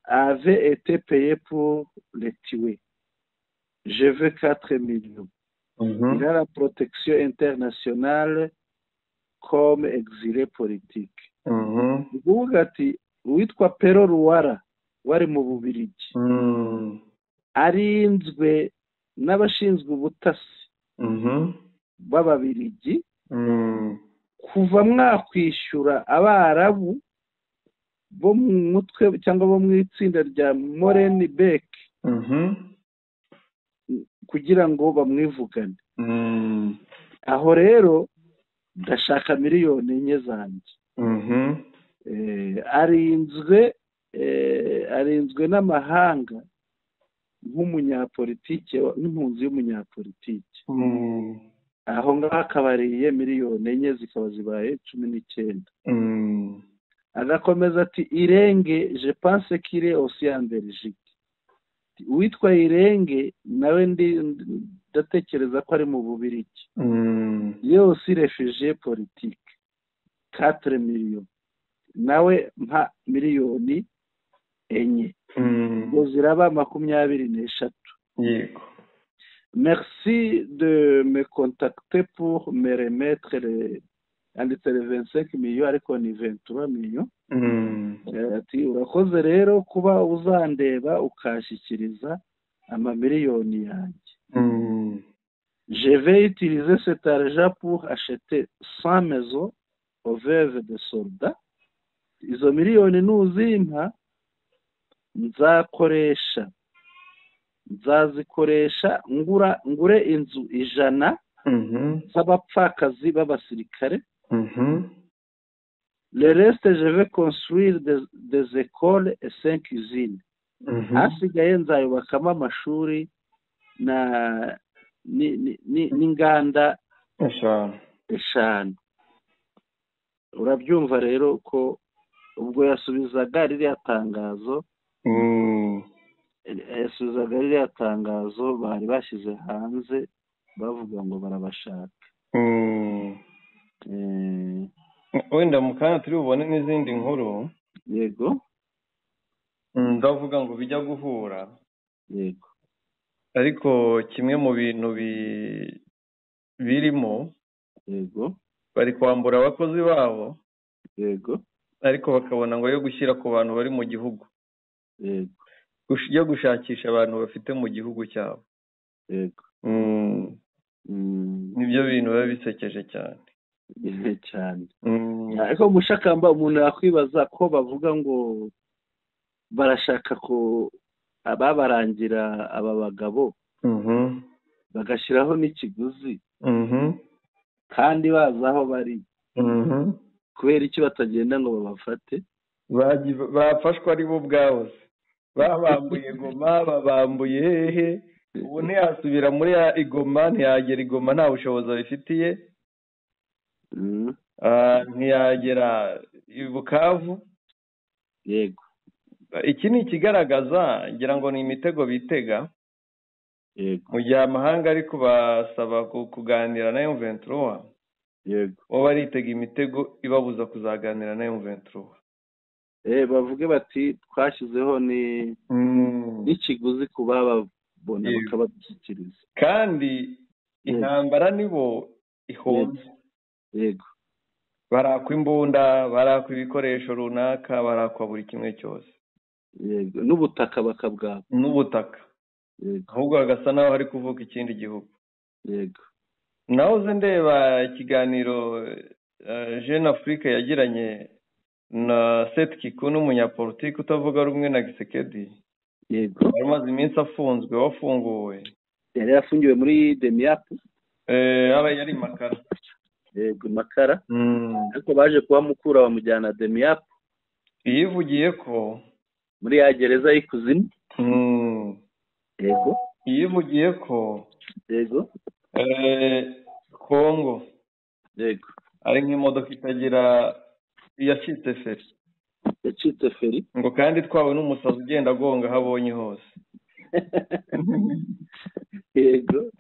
avaient été payés pour les tuer. Je veux 4 millions. Il a la protection internationale comme exilé politique. Ni ukuvuga ati uwitwa Pero Ruwara wari mu Bubiligi arinzwe n'abashinzwe ubutasi b'Ababiligi kuva mwakwishyura Abarabu bo mu mutwe cyangwa bo mu itsinda rya Molenbeek kugira ngo bamwivugane. Aho rero ndashaka 4 miliyoni zanjye. Arinzwe n'amahanga nk'umunyapolitike, nk'impunzi y'umunyapolitike. Aho ngaho akabariye 4 miliyoni, zikaba zibaye 19. Agakomeza ati Irenge, je pense qu'il est aussi en Belgique. Uwitwa Irenge nawe ndatekereza ko ari mu Bubirigi. Il est aussi réfugié politique, 4 millions. Nawe mpa 4 miliyoni, ubwo ziraba 23. Merci de me contacter pour me remettre les, yanditse les 25 millions ariko ni 23 millions. Ati urakoze rero kuba uzandeba ukashyikiriza amamiliyoni yanjye. Je vais utiliser cet argent pour acheter 100 maisons aux veuves de soldats. Izo miliyoni nuzimpa nzazikoresha ngure inzu 100 z'abapfakazi b'abasirikare. Le reste, je vais construire des écoles et cinq usines. Hasigaye nzayubakamo amashuri na n'inganda 5. 5. Urabyumva rero ko ubwo yasubizaga ririya tangazo, yasubizaga ririya tangazo bari bashyize hanze bavuga ngo barabashaka. Wenda mu kanya turi bubone n'izindi nkuru. Ndavuga ngo bijya guhura, ariko kimwe mu bintu birimo, bari kwambura abakozi babo, ariko bakabona ngo yo gushyira ku bantu bari mu gihugu, yo gushakisha abantu bafite mu gihugu cyabo. Nibyo bintu biba bisekeje cyane. Cyane. Ariko mushakamba, umuntu yakwibaza ko bavuga ngo barashaka ko ababarangira aba bagabo, bagashyiraho n'ikiguzi, kandi bazi aho bari, kubera iki batagenda ngo babafate? Bafashwe ari bo ubwabo se. Babambuye Goma, babambuye hehe? Ubu ntiyasubira muri ya Igoma, ntiyagera Igoma, nta bushobozi abifitiye. Ntiyagera i Bukavu. Iki ni ikigaragaza, ngira ngo ni imitego bitega mu gihe amahanga ari kubasaba kuganira na M23, bo baritega imitego ibabuza kuzaganira na M23. Bavuge bati twashyizeho ni n'ikiguzi ku bababona, bakabadushyikiriza. Kandi intambara nibo ihombye. Barakwa imbunda, barakwa ibikoresho runaka, barakwa buri kimwe cyose. Yego, n'ubutaka bakabwaka. N'ubutaka, ahubwo hagasa n'aho hari kuvuka ikindi gihugu. Nahoze ndeba ikiganiro Jeune Afrique yagiranye na Seth Kikuni, n'umunyapolitiki utavuga rumwe na Tshisekedi, wari umaze iminsi afunzwe, wafunguwe. Yari yafungiwe muri DEMIAP. Aba yari Makara. Yego, Makara, ariko baje kuhamukura bamujyana DEMIAP. Yivugiye ko Muri ya gereza y'ikuzimu. Yego. Yivugiye ko yego Kongo yego ari nk'imodoka itagira yacitse feri. Yacitse feri ngo kandi twawe n'umusazi ugenda agonga aho abonye hose. Yego.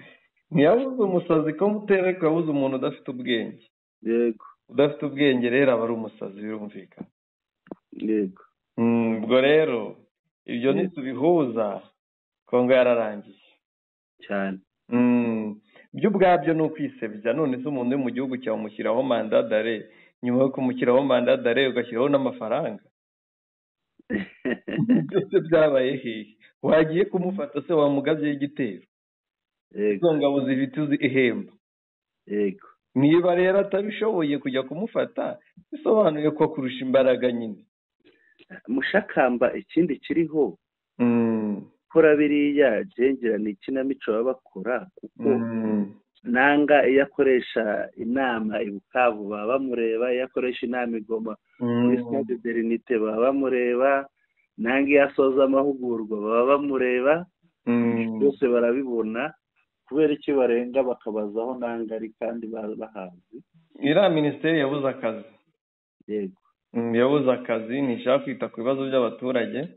Ntiyabuze umusazi ko mutere ko yabuze umuntu udafite ubwenge. Yego. Udafite ubwenge rero aba ari umusazi, birumvikana. Yego. Ubwo rero ibyo ntitubihuza, Kongo yararangiye cyane. Byo ubwabyo ni ukwisebya. None se umuntu uri mu gihugu cyawe umushyiraho mandat d'arrêt, nyuma yo kumushyiraho mandat d'arrêt ugashyiraho n'amafaranga. Byose byabaye hehe? Wagiye kumufata se wamugabye igitero? Izo ngabo zifite ihemba. Yego. Niba rero atabishoboye kujya kumufata, bisobanuye ko kurusha imbaraga nyine. Mushakamba ikindi kiriho kora biriya jengera ni ikinamico baba bakora, kuko Nanga iyo akoresha inama i Bukavu baba bamureba, iyo akoresha inama i Goma muri Stade de l'Unité baba bamureba, Nanga iyo asoza amahugurwa baba bamureba, byose barabibona. Kubera iki barenga bakabazaho Nanga ari kandi bahazi? Iriya minisiteri yabuze akazi. Yego. Yabuze akazi, ntishaka kwita ku bibazo by'abaturage.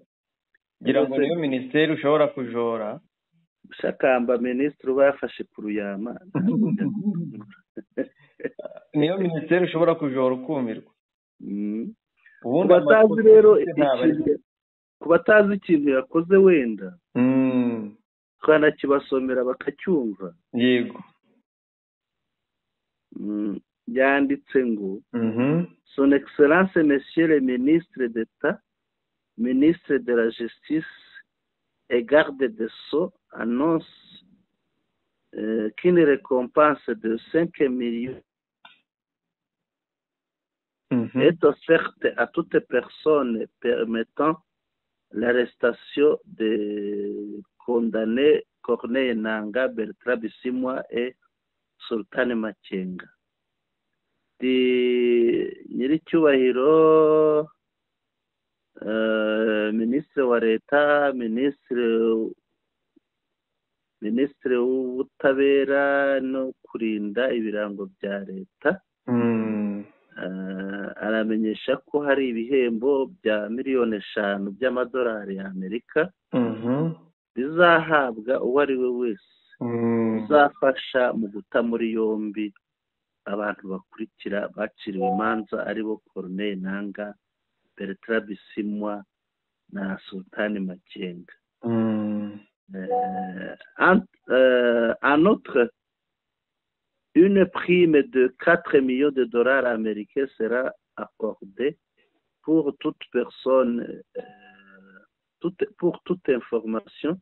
Ngira ngo niyo minisiteri ushobora kujora. Mushakamba minisitiri uba yafashe ku ruyama. Niyo minisiteri ushobora kujora ukumirwa. Ku batazi rero ku batazi ikintu yakoze wenda twanakibasomera bakacyumva. Yego. Yanditse ngo Son Excellence Monsieur le Ministre d'État, ministre de la Justice et garde des Sceaux annonce qu'une récompense de 5 millions est offerte à toute personne permettant l'arrestation des condamnés Corneille Nangaa, Bertrand Bisimwa et Sultan Makenga. Nyiricyubahiro Minisitiri wa Leta, Minisitiri w'Ubutabera no kurinda ibirango bya Leta, aramenyesha ko hari ibihembo bya 5 miliyoni by'amadolari y'Amerika bizahabwa uwo ari we wese uzafasha mu guta muri yombi abantu bakurikira baciriwe imanza, aribo Corneille Nangaa, Bertrand Bisimwa na Sultan Makenga. En outre, une prime de 4 millions de dollars américains sera accordée pour toute personne, pour toute information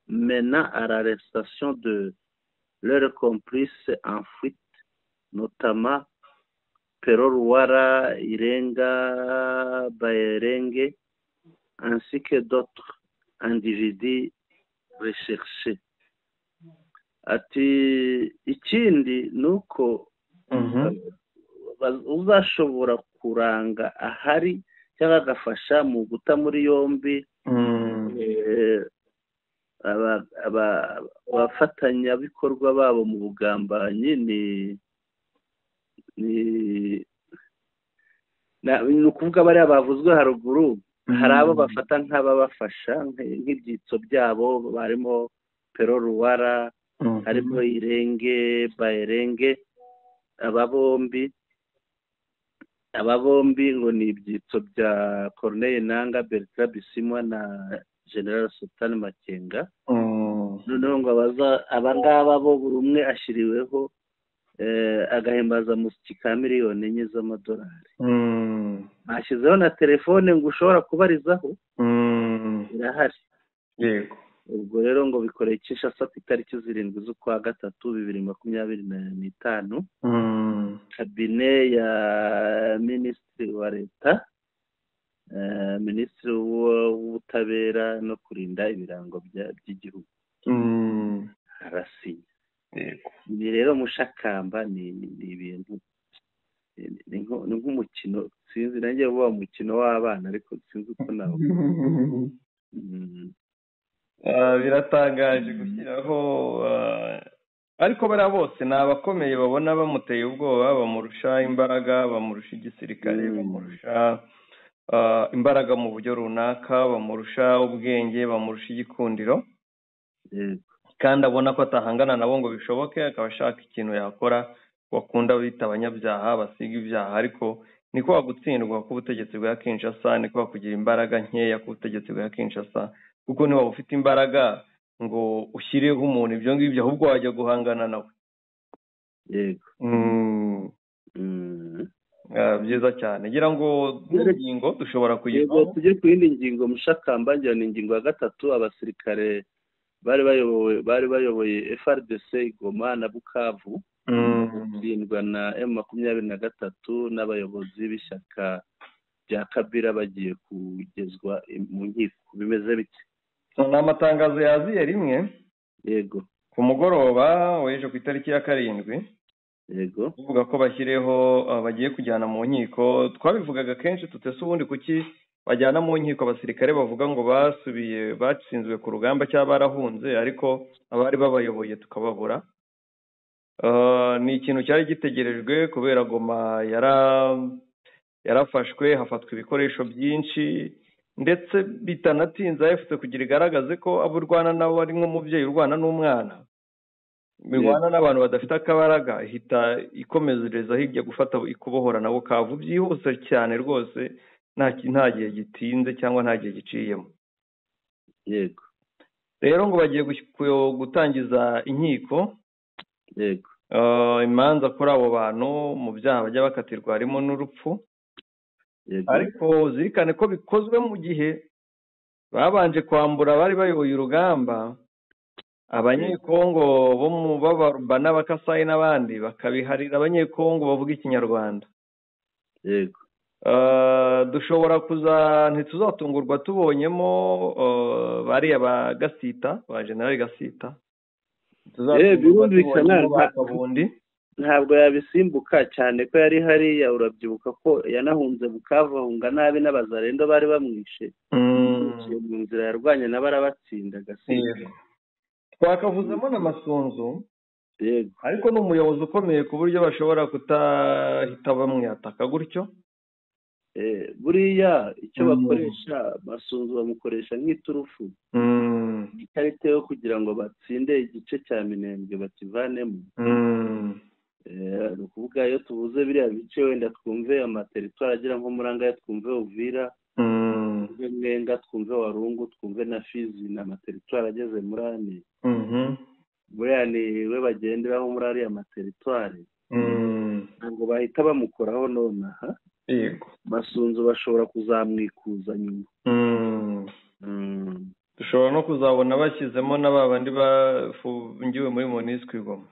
menant à l'arrestation de leurs complices en fuite, notamment Pero Luwara, Irenga Bayerenge, ainsi que d'autres individus recherchés. Ati ikindi ni uko uzashobora kuranga ahari cyangwa agafasha mu guta muri yombi abafatanyabikorwa babo mu bugambanyi, ni ukuvuga bariya bavuzwe haruguru, hari abo bafata nk'ababafasha nk'ibyitso byabo, barimo Pero Ruwara, harimo Irenge Bayerenge. Aba bombi ngo ni ibyitso bya Corneille Nangaa, Bertrand Bisimwa na General Sultan Makenga. Noneho ngo aba ngaba bo buri umwe ashyiriweho agahimbazamusyi ka 4 miliyoni z'amadolari. Bashyizeho na telefone ngo ushobora kubarizaho, irahari. Ubwo rero ngo bikoreye Kinshasa ku itariki 7 z'ukwa gatatu 2025, cabinet ya minisitiri wa leta, minisitiri w'ubutabera no kurinda ibirango by'igihugu, arasinya. Ibi rero mushakamba ni ibintu Ni nk'umukino, sinzi nanjye vuba umukino w'abana, ariko sinzi uko nawo. Biratangaje gushyiraho, ariko bariya bose ni abakomeye babona bamuteye ubwoba, bamurusha imbaraga, bamurusha igisirikare, bamurusha imbaraga mu buryo runaka, bamurusha ubwenge, bamurusha igikundiro, kandi abona ko atahangana nabo ngo bishoboke, akaba ashaka ikintu yakora bakunda bita abanyabyaha basiga ibyaha. Ariko niko wagutsindwa k'ubutegetsi bwa Kinshasa, niko wakugira imbaraga nkeya k'ubutegetsi bwa Kinshasa, kuko niba ufite imbaraga ngo ushyireho umuntu ibyo ngibyo, ahubwo wajya guhangana nawe. Yego. Byiza cyane. Ngira ngo ingingo dushobora kuyivaho. Tujye ku yindi ngingo Mushakamba, ngira ni ingingo ya 3. Abasirikare bari bayoboye FARDC Goma na Bukavu gutsindwa na M23 n'abayobozi b'ishyaka rya Kabila bagiye kugezwa mu nkiko. Bimeze bite? Ni amatangazo yaziye rimwe. Yego. Ku mugoroba w'ejo ku itariki ya 7. Yego. Uvuga ko bashyireho bagiye kujyana mu nkiko. Twabivugaga kenshi tutese ubundi kuki bajyana mu nkiko abasirikare bavuga ngo basubiye batsinzwe ku rugamba cyangwa barahunze, ariko abari babayoboye tukababura. Ni ikintu cyari gitegerejwe kubera Goma yarafashwe, hafatwa ibikoresho byinshi, ndetse bitanatinze AFC kugira igaragaze ko abo urwana nabo ari nk'umubyeyi urwana n'umwana, mirwana n'abantu badafite akabaraga, ihita ikomezereza hirya gufata ikubohora nabo Bukavu byihuse cyane rwose, nta gihe gitinze cyangwa nta gihe giciyemo. Yego. Rero ngo bagiye gutangiza inkiko. Yego. Imanza kuri abo bantu mu byaha bajya bakatirwa harimo n'urupfu. Ariko zirikane ko bikozwe mu gihe babanje kwambura bari bayoboye urugamba, abanyekongo bo mu babaruba n'abakasayi n'abandi bakabiharira abanyekongo bavuga ikinyarwanda. Yego. Dushobora kuza ntituzatungurwa tubonyemo bariya ba Gasita, ba General Gasita. Birumvikana ntabwo yabisimbuka cyane ko yari hariya. Urabyibuka ko yanahunze Bukavu, ahunga nabi n'abazarendo bari bamwishe mu nzira yarwanye n'abarabatsinda Gasita. Twakavuzemo na Masunzu. Yego. Ariko ni umuyobozi ukomeye ku buryo bashobora kutahita bamwataka gutyo. Buriya icyo bakoresha Masunzu bamukoresha nk'iturufu, ikarita yo kugira ngo batsinde igice cya Minembwe bakivanemo. Ni ukuvuga iyo tuvuze biriya bice wenda twumve amateritwari agera nko muri Angaya, twumve Uvira, twumve Mwenga, twumve Warungu, twumve na Fizi, ni amateritwari ageze muri ane. Buriya ni we bagenderaho muri ariya materitwari, ntabwo bahita bamukoraho nonaha. Yego. Masunzu bashobora kuzamwikuza nyuma. Dushobora no kuzabona bashyizemo n'aba bandi bafungiwe muri MONUSCO Goma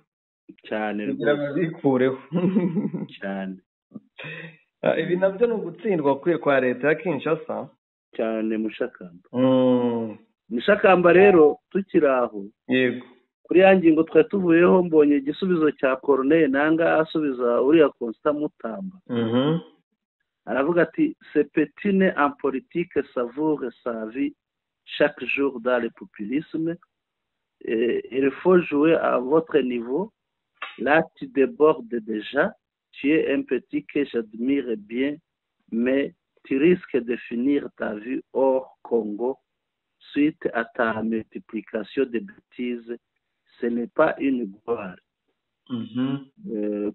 cyane kugira babikureho cyane. Ibi nabyo ni ugutsindwa kwe kwa leta ya Kinshasa cyane. Mushakamba. Mushakamba rero tukiri aho. Yego. Kuri ya ngingo twari tuvuyeho, mbonye igisubizo cya Corneille Nanga asubiza uriya Constant Mutamba. Aravuga ati ce petit né en politique savoure sa vie chaque jour dans le populisme. Il faut jouer à votre niveau. Là, tu débordes déjà. Tu es un petit que j'admire bien, mais tu risques de finir ta vie hors Congo suite à ta multiplication de bêtises. Ce n'est pas une gloire.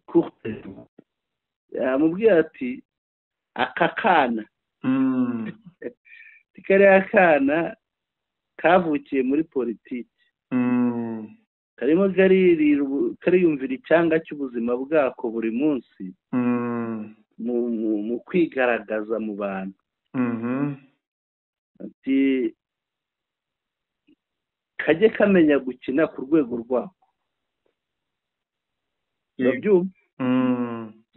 Courte. Yamubwiye ati aka kana kariya kana kavukiye muri politiki, karimo kariyumvira icyanga cy'ubuzima bwako buri munsi mu kwigaragaza mu bantu. Ati kajye kamenya gukina ku rwego rwako. Urabyumva?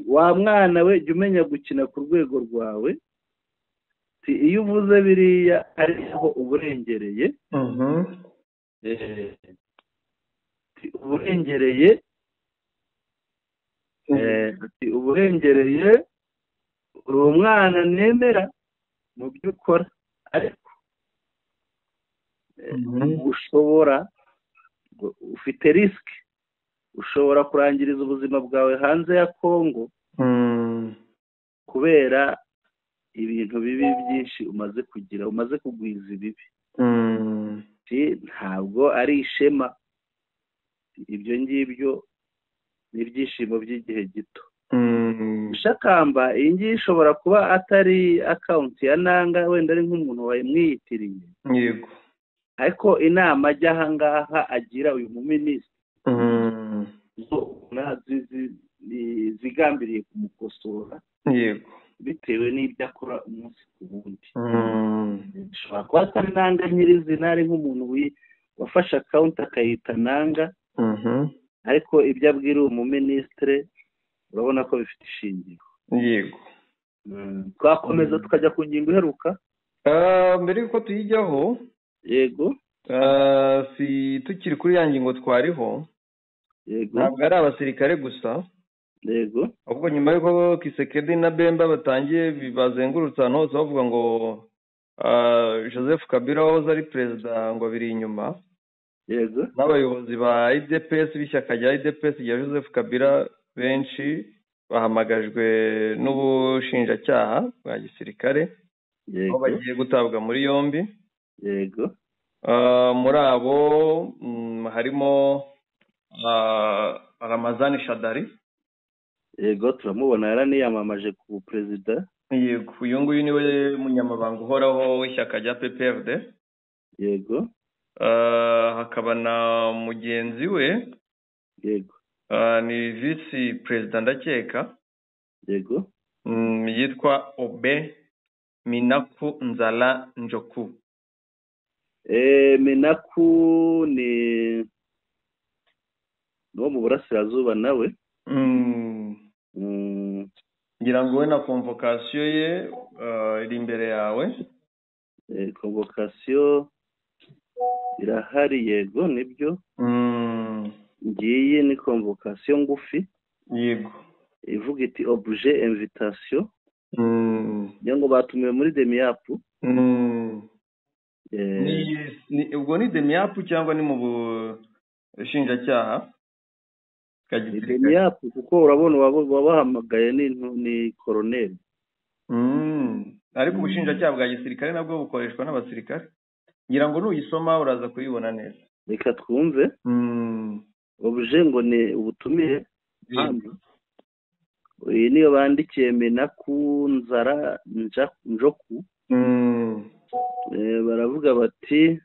Wa mwana we jya umenya gukina ku rwego rwawe. Iyo uvuze biriya ariho uburengereye, uburengereye, uburengereye, Uri umwana nemera mu byo ukora, ariko ushobora, ufite risque, ushobora kurangiriza ubuzima bwawe hanze ya Kongo kubera ibintu bibi byinshi umaze kugira, umaze kugwiza ibibi. Ntabwo ari ishema ibyo ngibyo, ni ibyishimo by'igihe gito. Shakamba iyi ngiyi ishobora kuba atari account ya Nanga, wenda ari nk'umuntu wayimwiyitiriye. Yego. Ariko inama ajya aha ngaha agira uyu muminisitiri zigambiriye kumukosora. Yego. Bitewe n'ibyo akora umunsi ku wundi. Ishobora kuba atari Nanga nyirizina, ari nk'umuntu wafashe account akayita Nanga. Ariko ibyo abwira uwo muminisitiri urabona ko bifite ishingiro. Yego. Twakomeza tukajya ku ngingo iheruka. Mbere yuko tuyijyaho. Yego. Si tukiri kuri ya ngingo twariho. Yego. Ntabwo ari abasirikare gusa. Yego. Ahubwo nyuma yuko Kisekedi na Bemba batangiye bazengurutse ahantu hose bavuga ngo Joseph Kabila wahoze ari perezida ngo biri inyuma. Yego. N'abayobozi ba IDPS b'ishyaka rya IDPS rya Joseph Kabila benshi bahamagajwe n'ubushinjacyaha bwa gisirikare, aho bagiye gutabwa muri yombi. Yego. Muri abo harimo Ramazani Shadari. Yego, turamubona yaraniyamamaje ku perezida. Yego, uyu nguyu niwe munyamabanga uhoraho w'ishyaka rya PPRD. Yego. Hakaba na mugenzi we. Yego. Ni visi perezida ndakeka. Yego. Yitwa Obe Minaku Nzala Njoku. Minaku ni no mu burasirazuba nawe. Ngira ngo we na convocation ye iri imbere yawe. Convocation irahari, yego nibyo. Ngiyi ni convocation ngufi. Yego. Ivuga iti objet invitation. Ngira ngo batumiwe muri DEMIAP. Ni ubwo ni DEMIAP cyangwa ni mu bushinjacyaha? DEMIAP, kuko urabona wabahamagaye ni koroneri. Ariko ubushinjacyaha bwa gisirikare nabwo bukoreshwa n'abasirikare. Ngira ngo nuyisoma uraza kuyibona neza. Reka twumve. Objet ngo ni ubutumire. Iyi niyo bandikiye Minaku Nzara Njoku. Baravuga bati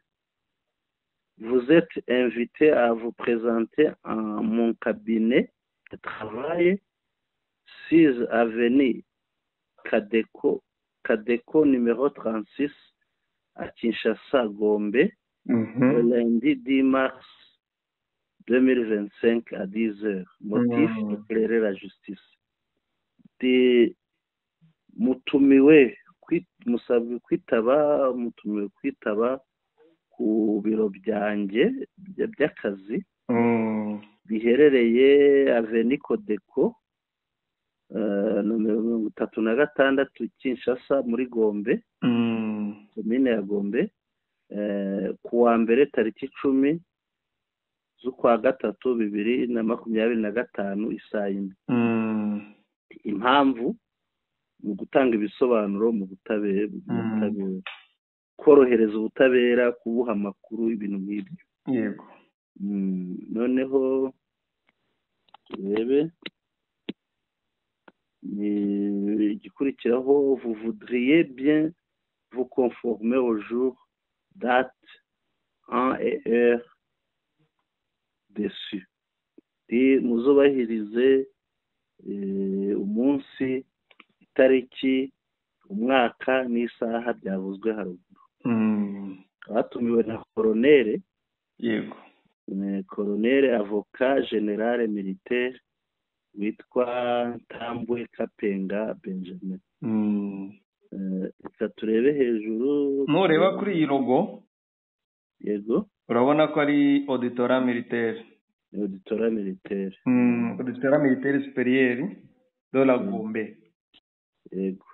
vous êtes invité à vous présenter en mon cabinet de travail 6 avenue Kadeko numéro 36 à Kinshasa Gombe. Le lundi 10 mars 2025 à 10h. Motif: éclairer la justice. Mutumiwe, musabwe kwitaba, mutumiwe kwitaba ku biro byanjye by'akazi biherereye avenue Kodeko nomero 36 Kinshasa muri Gombe, komine ya Gombe, ku wa mbere tariki 10 z'ukwa gatatu 2025 isaa 1. Impamvu mu gutanga ibisobanuro mu butabera, korohereza ubutabera, kubuha amakuru, ibintu nk'ibyo. Yego. Noneho turebe ni igikurikiraho. Vous voudriez bien vous conformer au jour, date, an et heure dessus. Muzubahirize umunsi, itariki, umwaka n'isaha byavuzwe haruguru. Batumiwe na koronere. Yego. Koronere avocat général militaire witwa Ntambwe Kapenga Benjamin. Reka turebe hejuru. Nureba kuri iyi logo. Yego. Urabona ko ari auditorat militaire. Auditorat militaire. Auditorat militaire supérieur de la Gombe. Yego.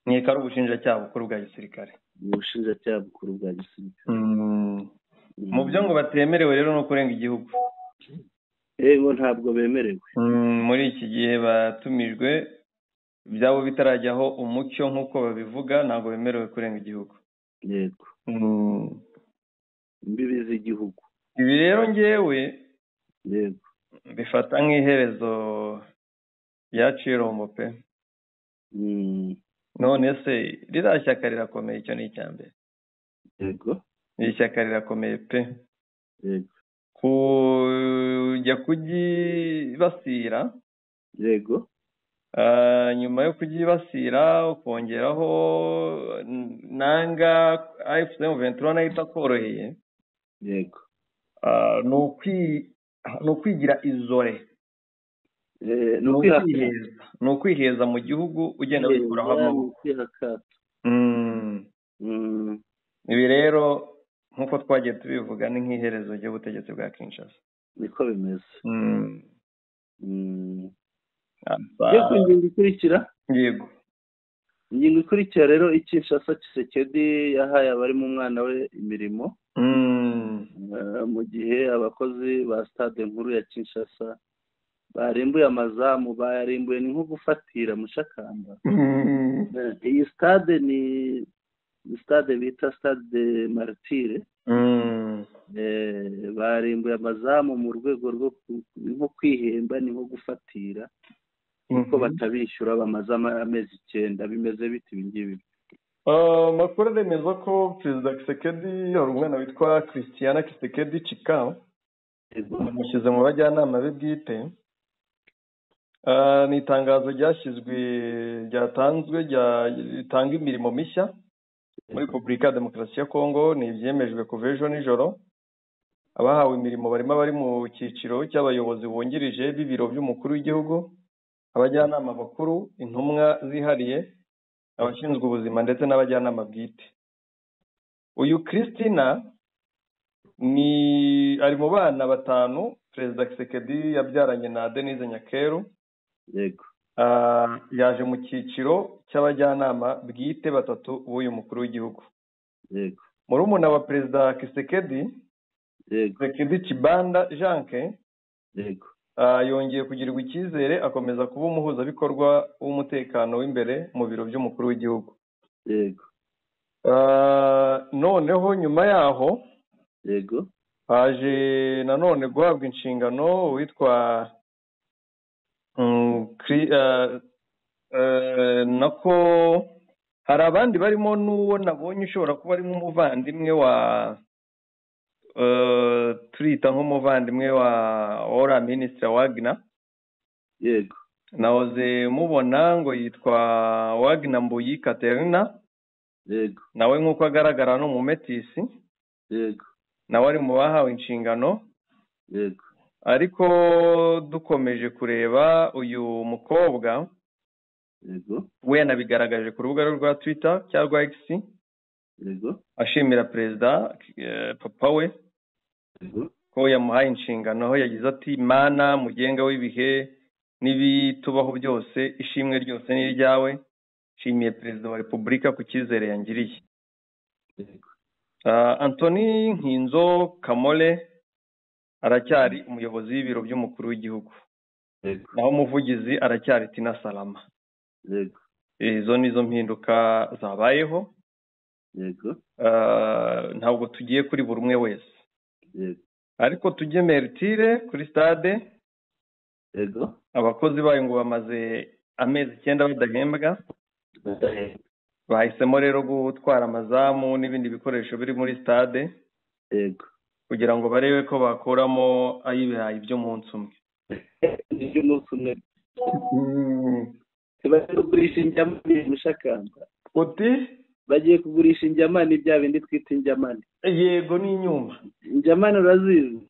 Nkeka ari ubushinjacyaha bukuru bwa gisirikare. Ubushinjacyaha bukuru bwa gisirikare. Mu byo ngo batemerewe rero no kurenga igihugu. Yego, ntabwo bemerewe. Muri iki gihe batumijwe byabo bitarajyaho umucyo nk'uko babivuga, ntabwo bemerewe kurenga igihugu. Yego. Imbibi z'igihugu. Ibi rero ngewe yego bifata nk'iherezo rya Cirombo pe. None se ririya shyaka rirakomeye, icyo ni icya mbere. Yego. Iri shyaka rirakomeye pe. Yego. Kujya kuryibasira. Yego. Nyuma yo kuryibasira ukongeraho nanga AFC M23 nayo itakoroheye. Yego. Ni ukwigira izore. Ni ukwiheza mu gihugu ugenda wikuraho amaboko. Ibi rero nk'uko twagiye tubivuga ni nk'iherezo ry'ubutegetsi bwa Kinshasa. Niko bimeze. Yego, ingingo ikurikira. Yego. Ingingo ikurikira rero, Kinshasa Tshisekedi yahaye abari mu mwana we imirimo. Mu gihe abakozi ba stade nkuru ya Kinshasa barimbuye amazamu, bayarimbuye ni nko gufatira mushakamba. Iyi stade ni stade bita stade Martire. Barimbuye amazamu mu rwego rwo nko kwihemba, ni nko gufatira kuko batabishyura bamaze amezi 9. Bimeze biti ibingibi? Amakuru aremeza ko Perezida Tshisekedi hari umwana witwa Christiana Tshisekedi Chika bamushyize mu bajyanama be bwite. Ni itangazo ryashyizwe ryatanzwe ritanga imirimo mishya muri Repubulika ya Demokarasi ya Kongo. Ni ibyemejwe kuva ejo nijoro. Abahawe imirimo barimo abari mu cyiciro cy'abayobozi bungirije b'ibiro by'umukuru w'igihugu, abajyanama bakuru, intumwa zihariye, abashinzwe ubuzima ndetse n'abajyanama bwite. Uyu Christina ni ari mu bana 5 Perezida Tshisekedi yabyaranye na Denise Nyakeru. Yego. Yaje mu cyiciro cy'abajyanama bwite 3 b'uyu mukuru w'igihugu. Yego. Murumuna wa Perezida Tshisekedi, yego, Tshisekedi Chibanda Janke, yego, yongeye kugirirwa icyizere akomeza kuba umuhuzabikorwa w'umutekano w'imbere mu biro by'umukuru w'igihugu. Yego. Noneho nyuma yaho, yego, haje nanone guhabwa inshingano witwa nako hari abandi barimo n'uwo nabonye ushobora kuba ari nk'umuvandimwe wa turita nk'umuvandimwe wa ora Minister Wagner. Yego. Nahoze mubona ngo yitwa Wagner Mbuyi Katerina. Yego. Nawe nk'uko agaragara no mu metisi. Yego. Nawe ari mu bahawe inshingano. Yego. Ariko dukomeje kureba uyu mukobwa, yego, we yanabigaragaje ku rubuga rwa Twitter cyangwa X. Yego. Ashimira Perezida papa we, yego, ko yamuhaye inshingano, aho yagize ati: Mana mugenga w'ibihe n'ibitubaho byose, ishimwe ryose ni iryawe, nshimiye Perezida wa Repubulika ku cyizere yangiriye. Yego. Anthony Nkinzo Kamole aracyari umuyobozi w'ibiro by'umukuru w'igihugu. Yego. Naho umuvugizi aracyari Tina Salama. Yego. Izo nizo mpinduka zabayeho. Yego. Ntabwo tugiye kuri buri umwe wese. Yego. Ariko tujye Mertire kuri stade. Yego. Abakozi bayo ngo bamaze amezi 9 badahembwa. Bahisemo rero gutwara amazamu n'ibindi bikoresho biri muri stade. Yego. Kugira ngo barebe ko bakuramo ay'ibirayi by'umunsi umwe. By'umunsi umwe. Bagiye kugurisha injyamani mushakamba. Uti? Bagiye kugurisha injyamani, bya bindi twita injyamani. Yego, ni inyumba. Injyamani urazizi?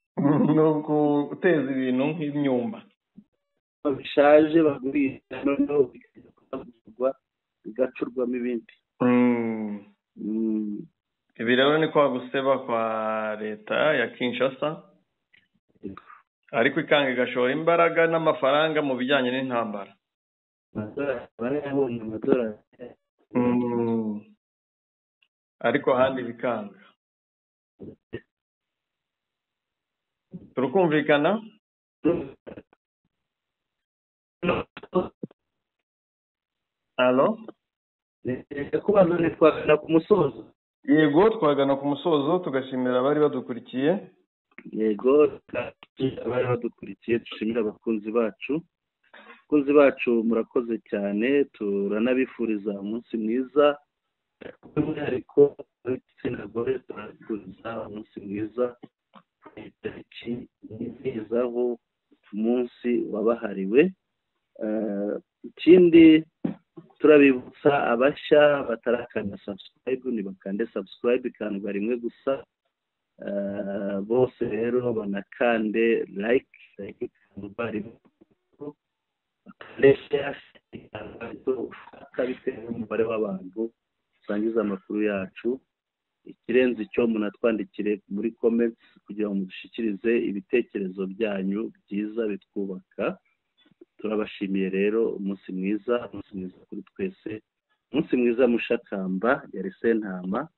Ni uguteza ibintu nk'imyumba. Bishaje bagurisha noneho bikagurwa bigacurwamo ibindi. Ibi rero ni kwa guseba kwa leta ya Kinshasa, ariko ikanga igashora imbaraga n'amafaranga mu bijyanye n'intambara. Barayabonye amadolari. Ariko ahandi bikanga. Turukumvikana? Alo? Kubaza twagana ku musozo. Yego, twagana ku musozo, tugashimira abari badukurikiye. Yego, abari badukurikiye, dushimira abakunzi bacu. Abakunzi bacu murakoze cyane, turanabifuriza umunsi mwiza. By'umwihariko igitsina gore turabifuriza umunsi mwiza, itariki nizihizaho umunsi wabahariwe. Ikindi turabibutsa abashya batarakanda subscribe, ntibakande subscribe, ikandwa rimwe gusa. Bose rero banakande like, ikandwa rimwe, bakande share, ikandwa ushaka bitewe n'umubare w'abantu usangiza amakuru yacu. Ikirenze icyo, munatwandikire muri comments kugira ngo mudushyikirize ibitekerezo byanyu byiza bitwubaka. Turabashimiye rero, umunsi mwiza, umunsi mwiza kuri twese, umunsi mwiza. Mushakamba yari Sentama,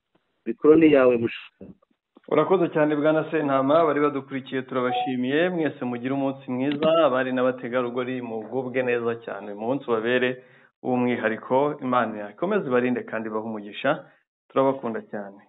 mikoro ni yawe Mushakamba. Urakoze cyane bwana Sentama. Bari badukurikiye turabashimiye mwese, mugire umunsi mwiza. Abari n'abategarugori mugubwe neza cyane, umunsi ubabere w'umwihariko. Imana ikomeze ibarinde kandi ibahe umugisha. Turabakunda cyane.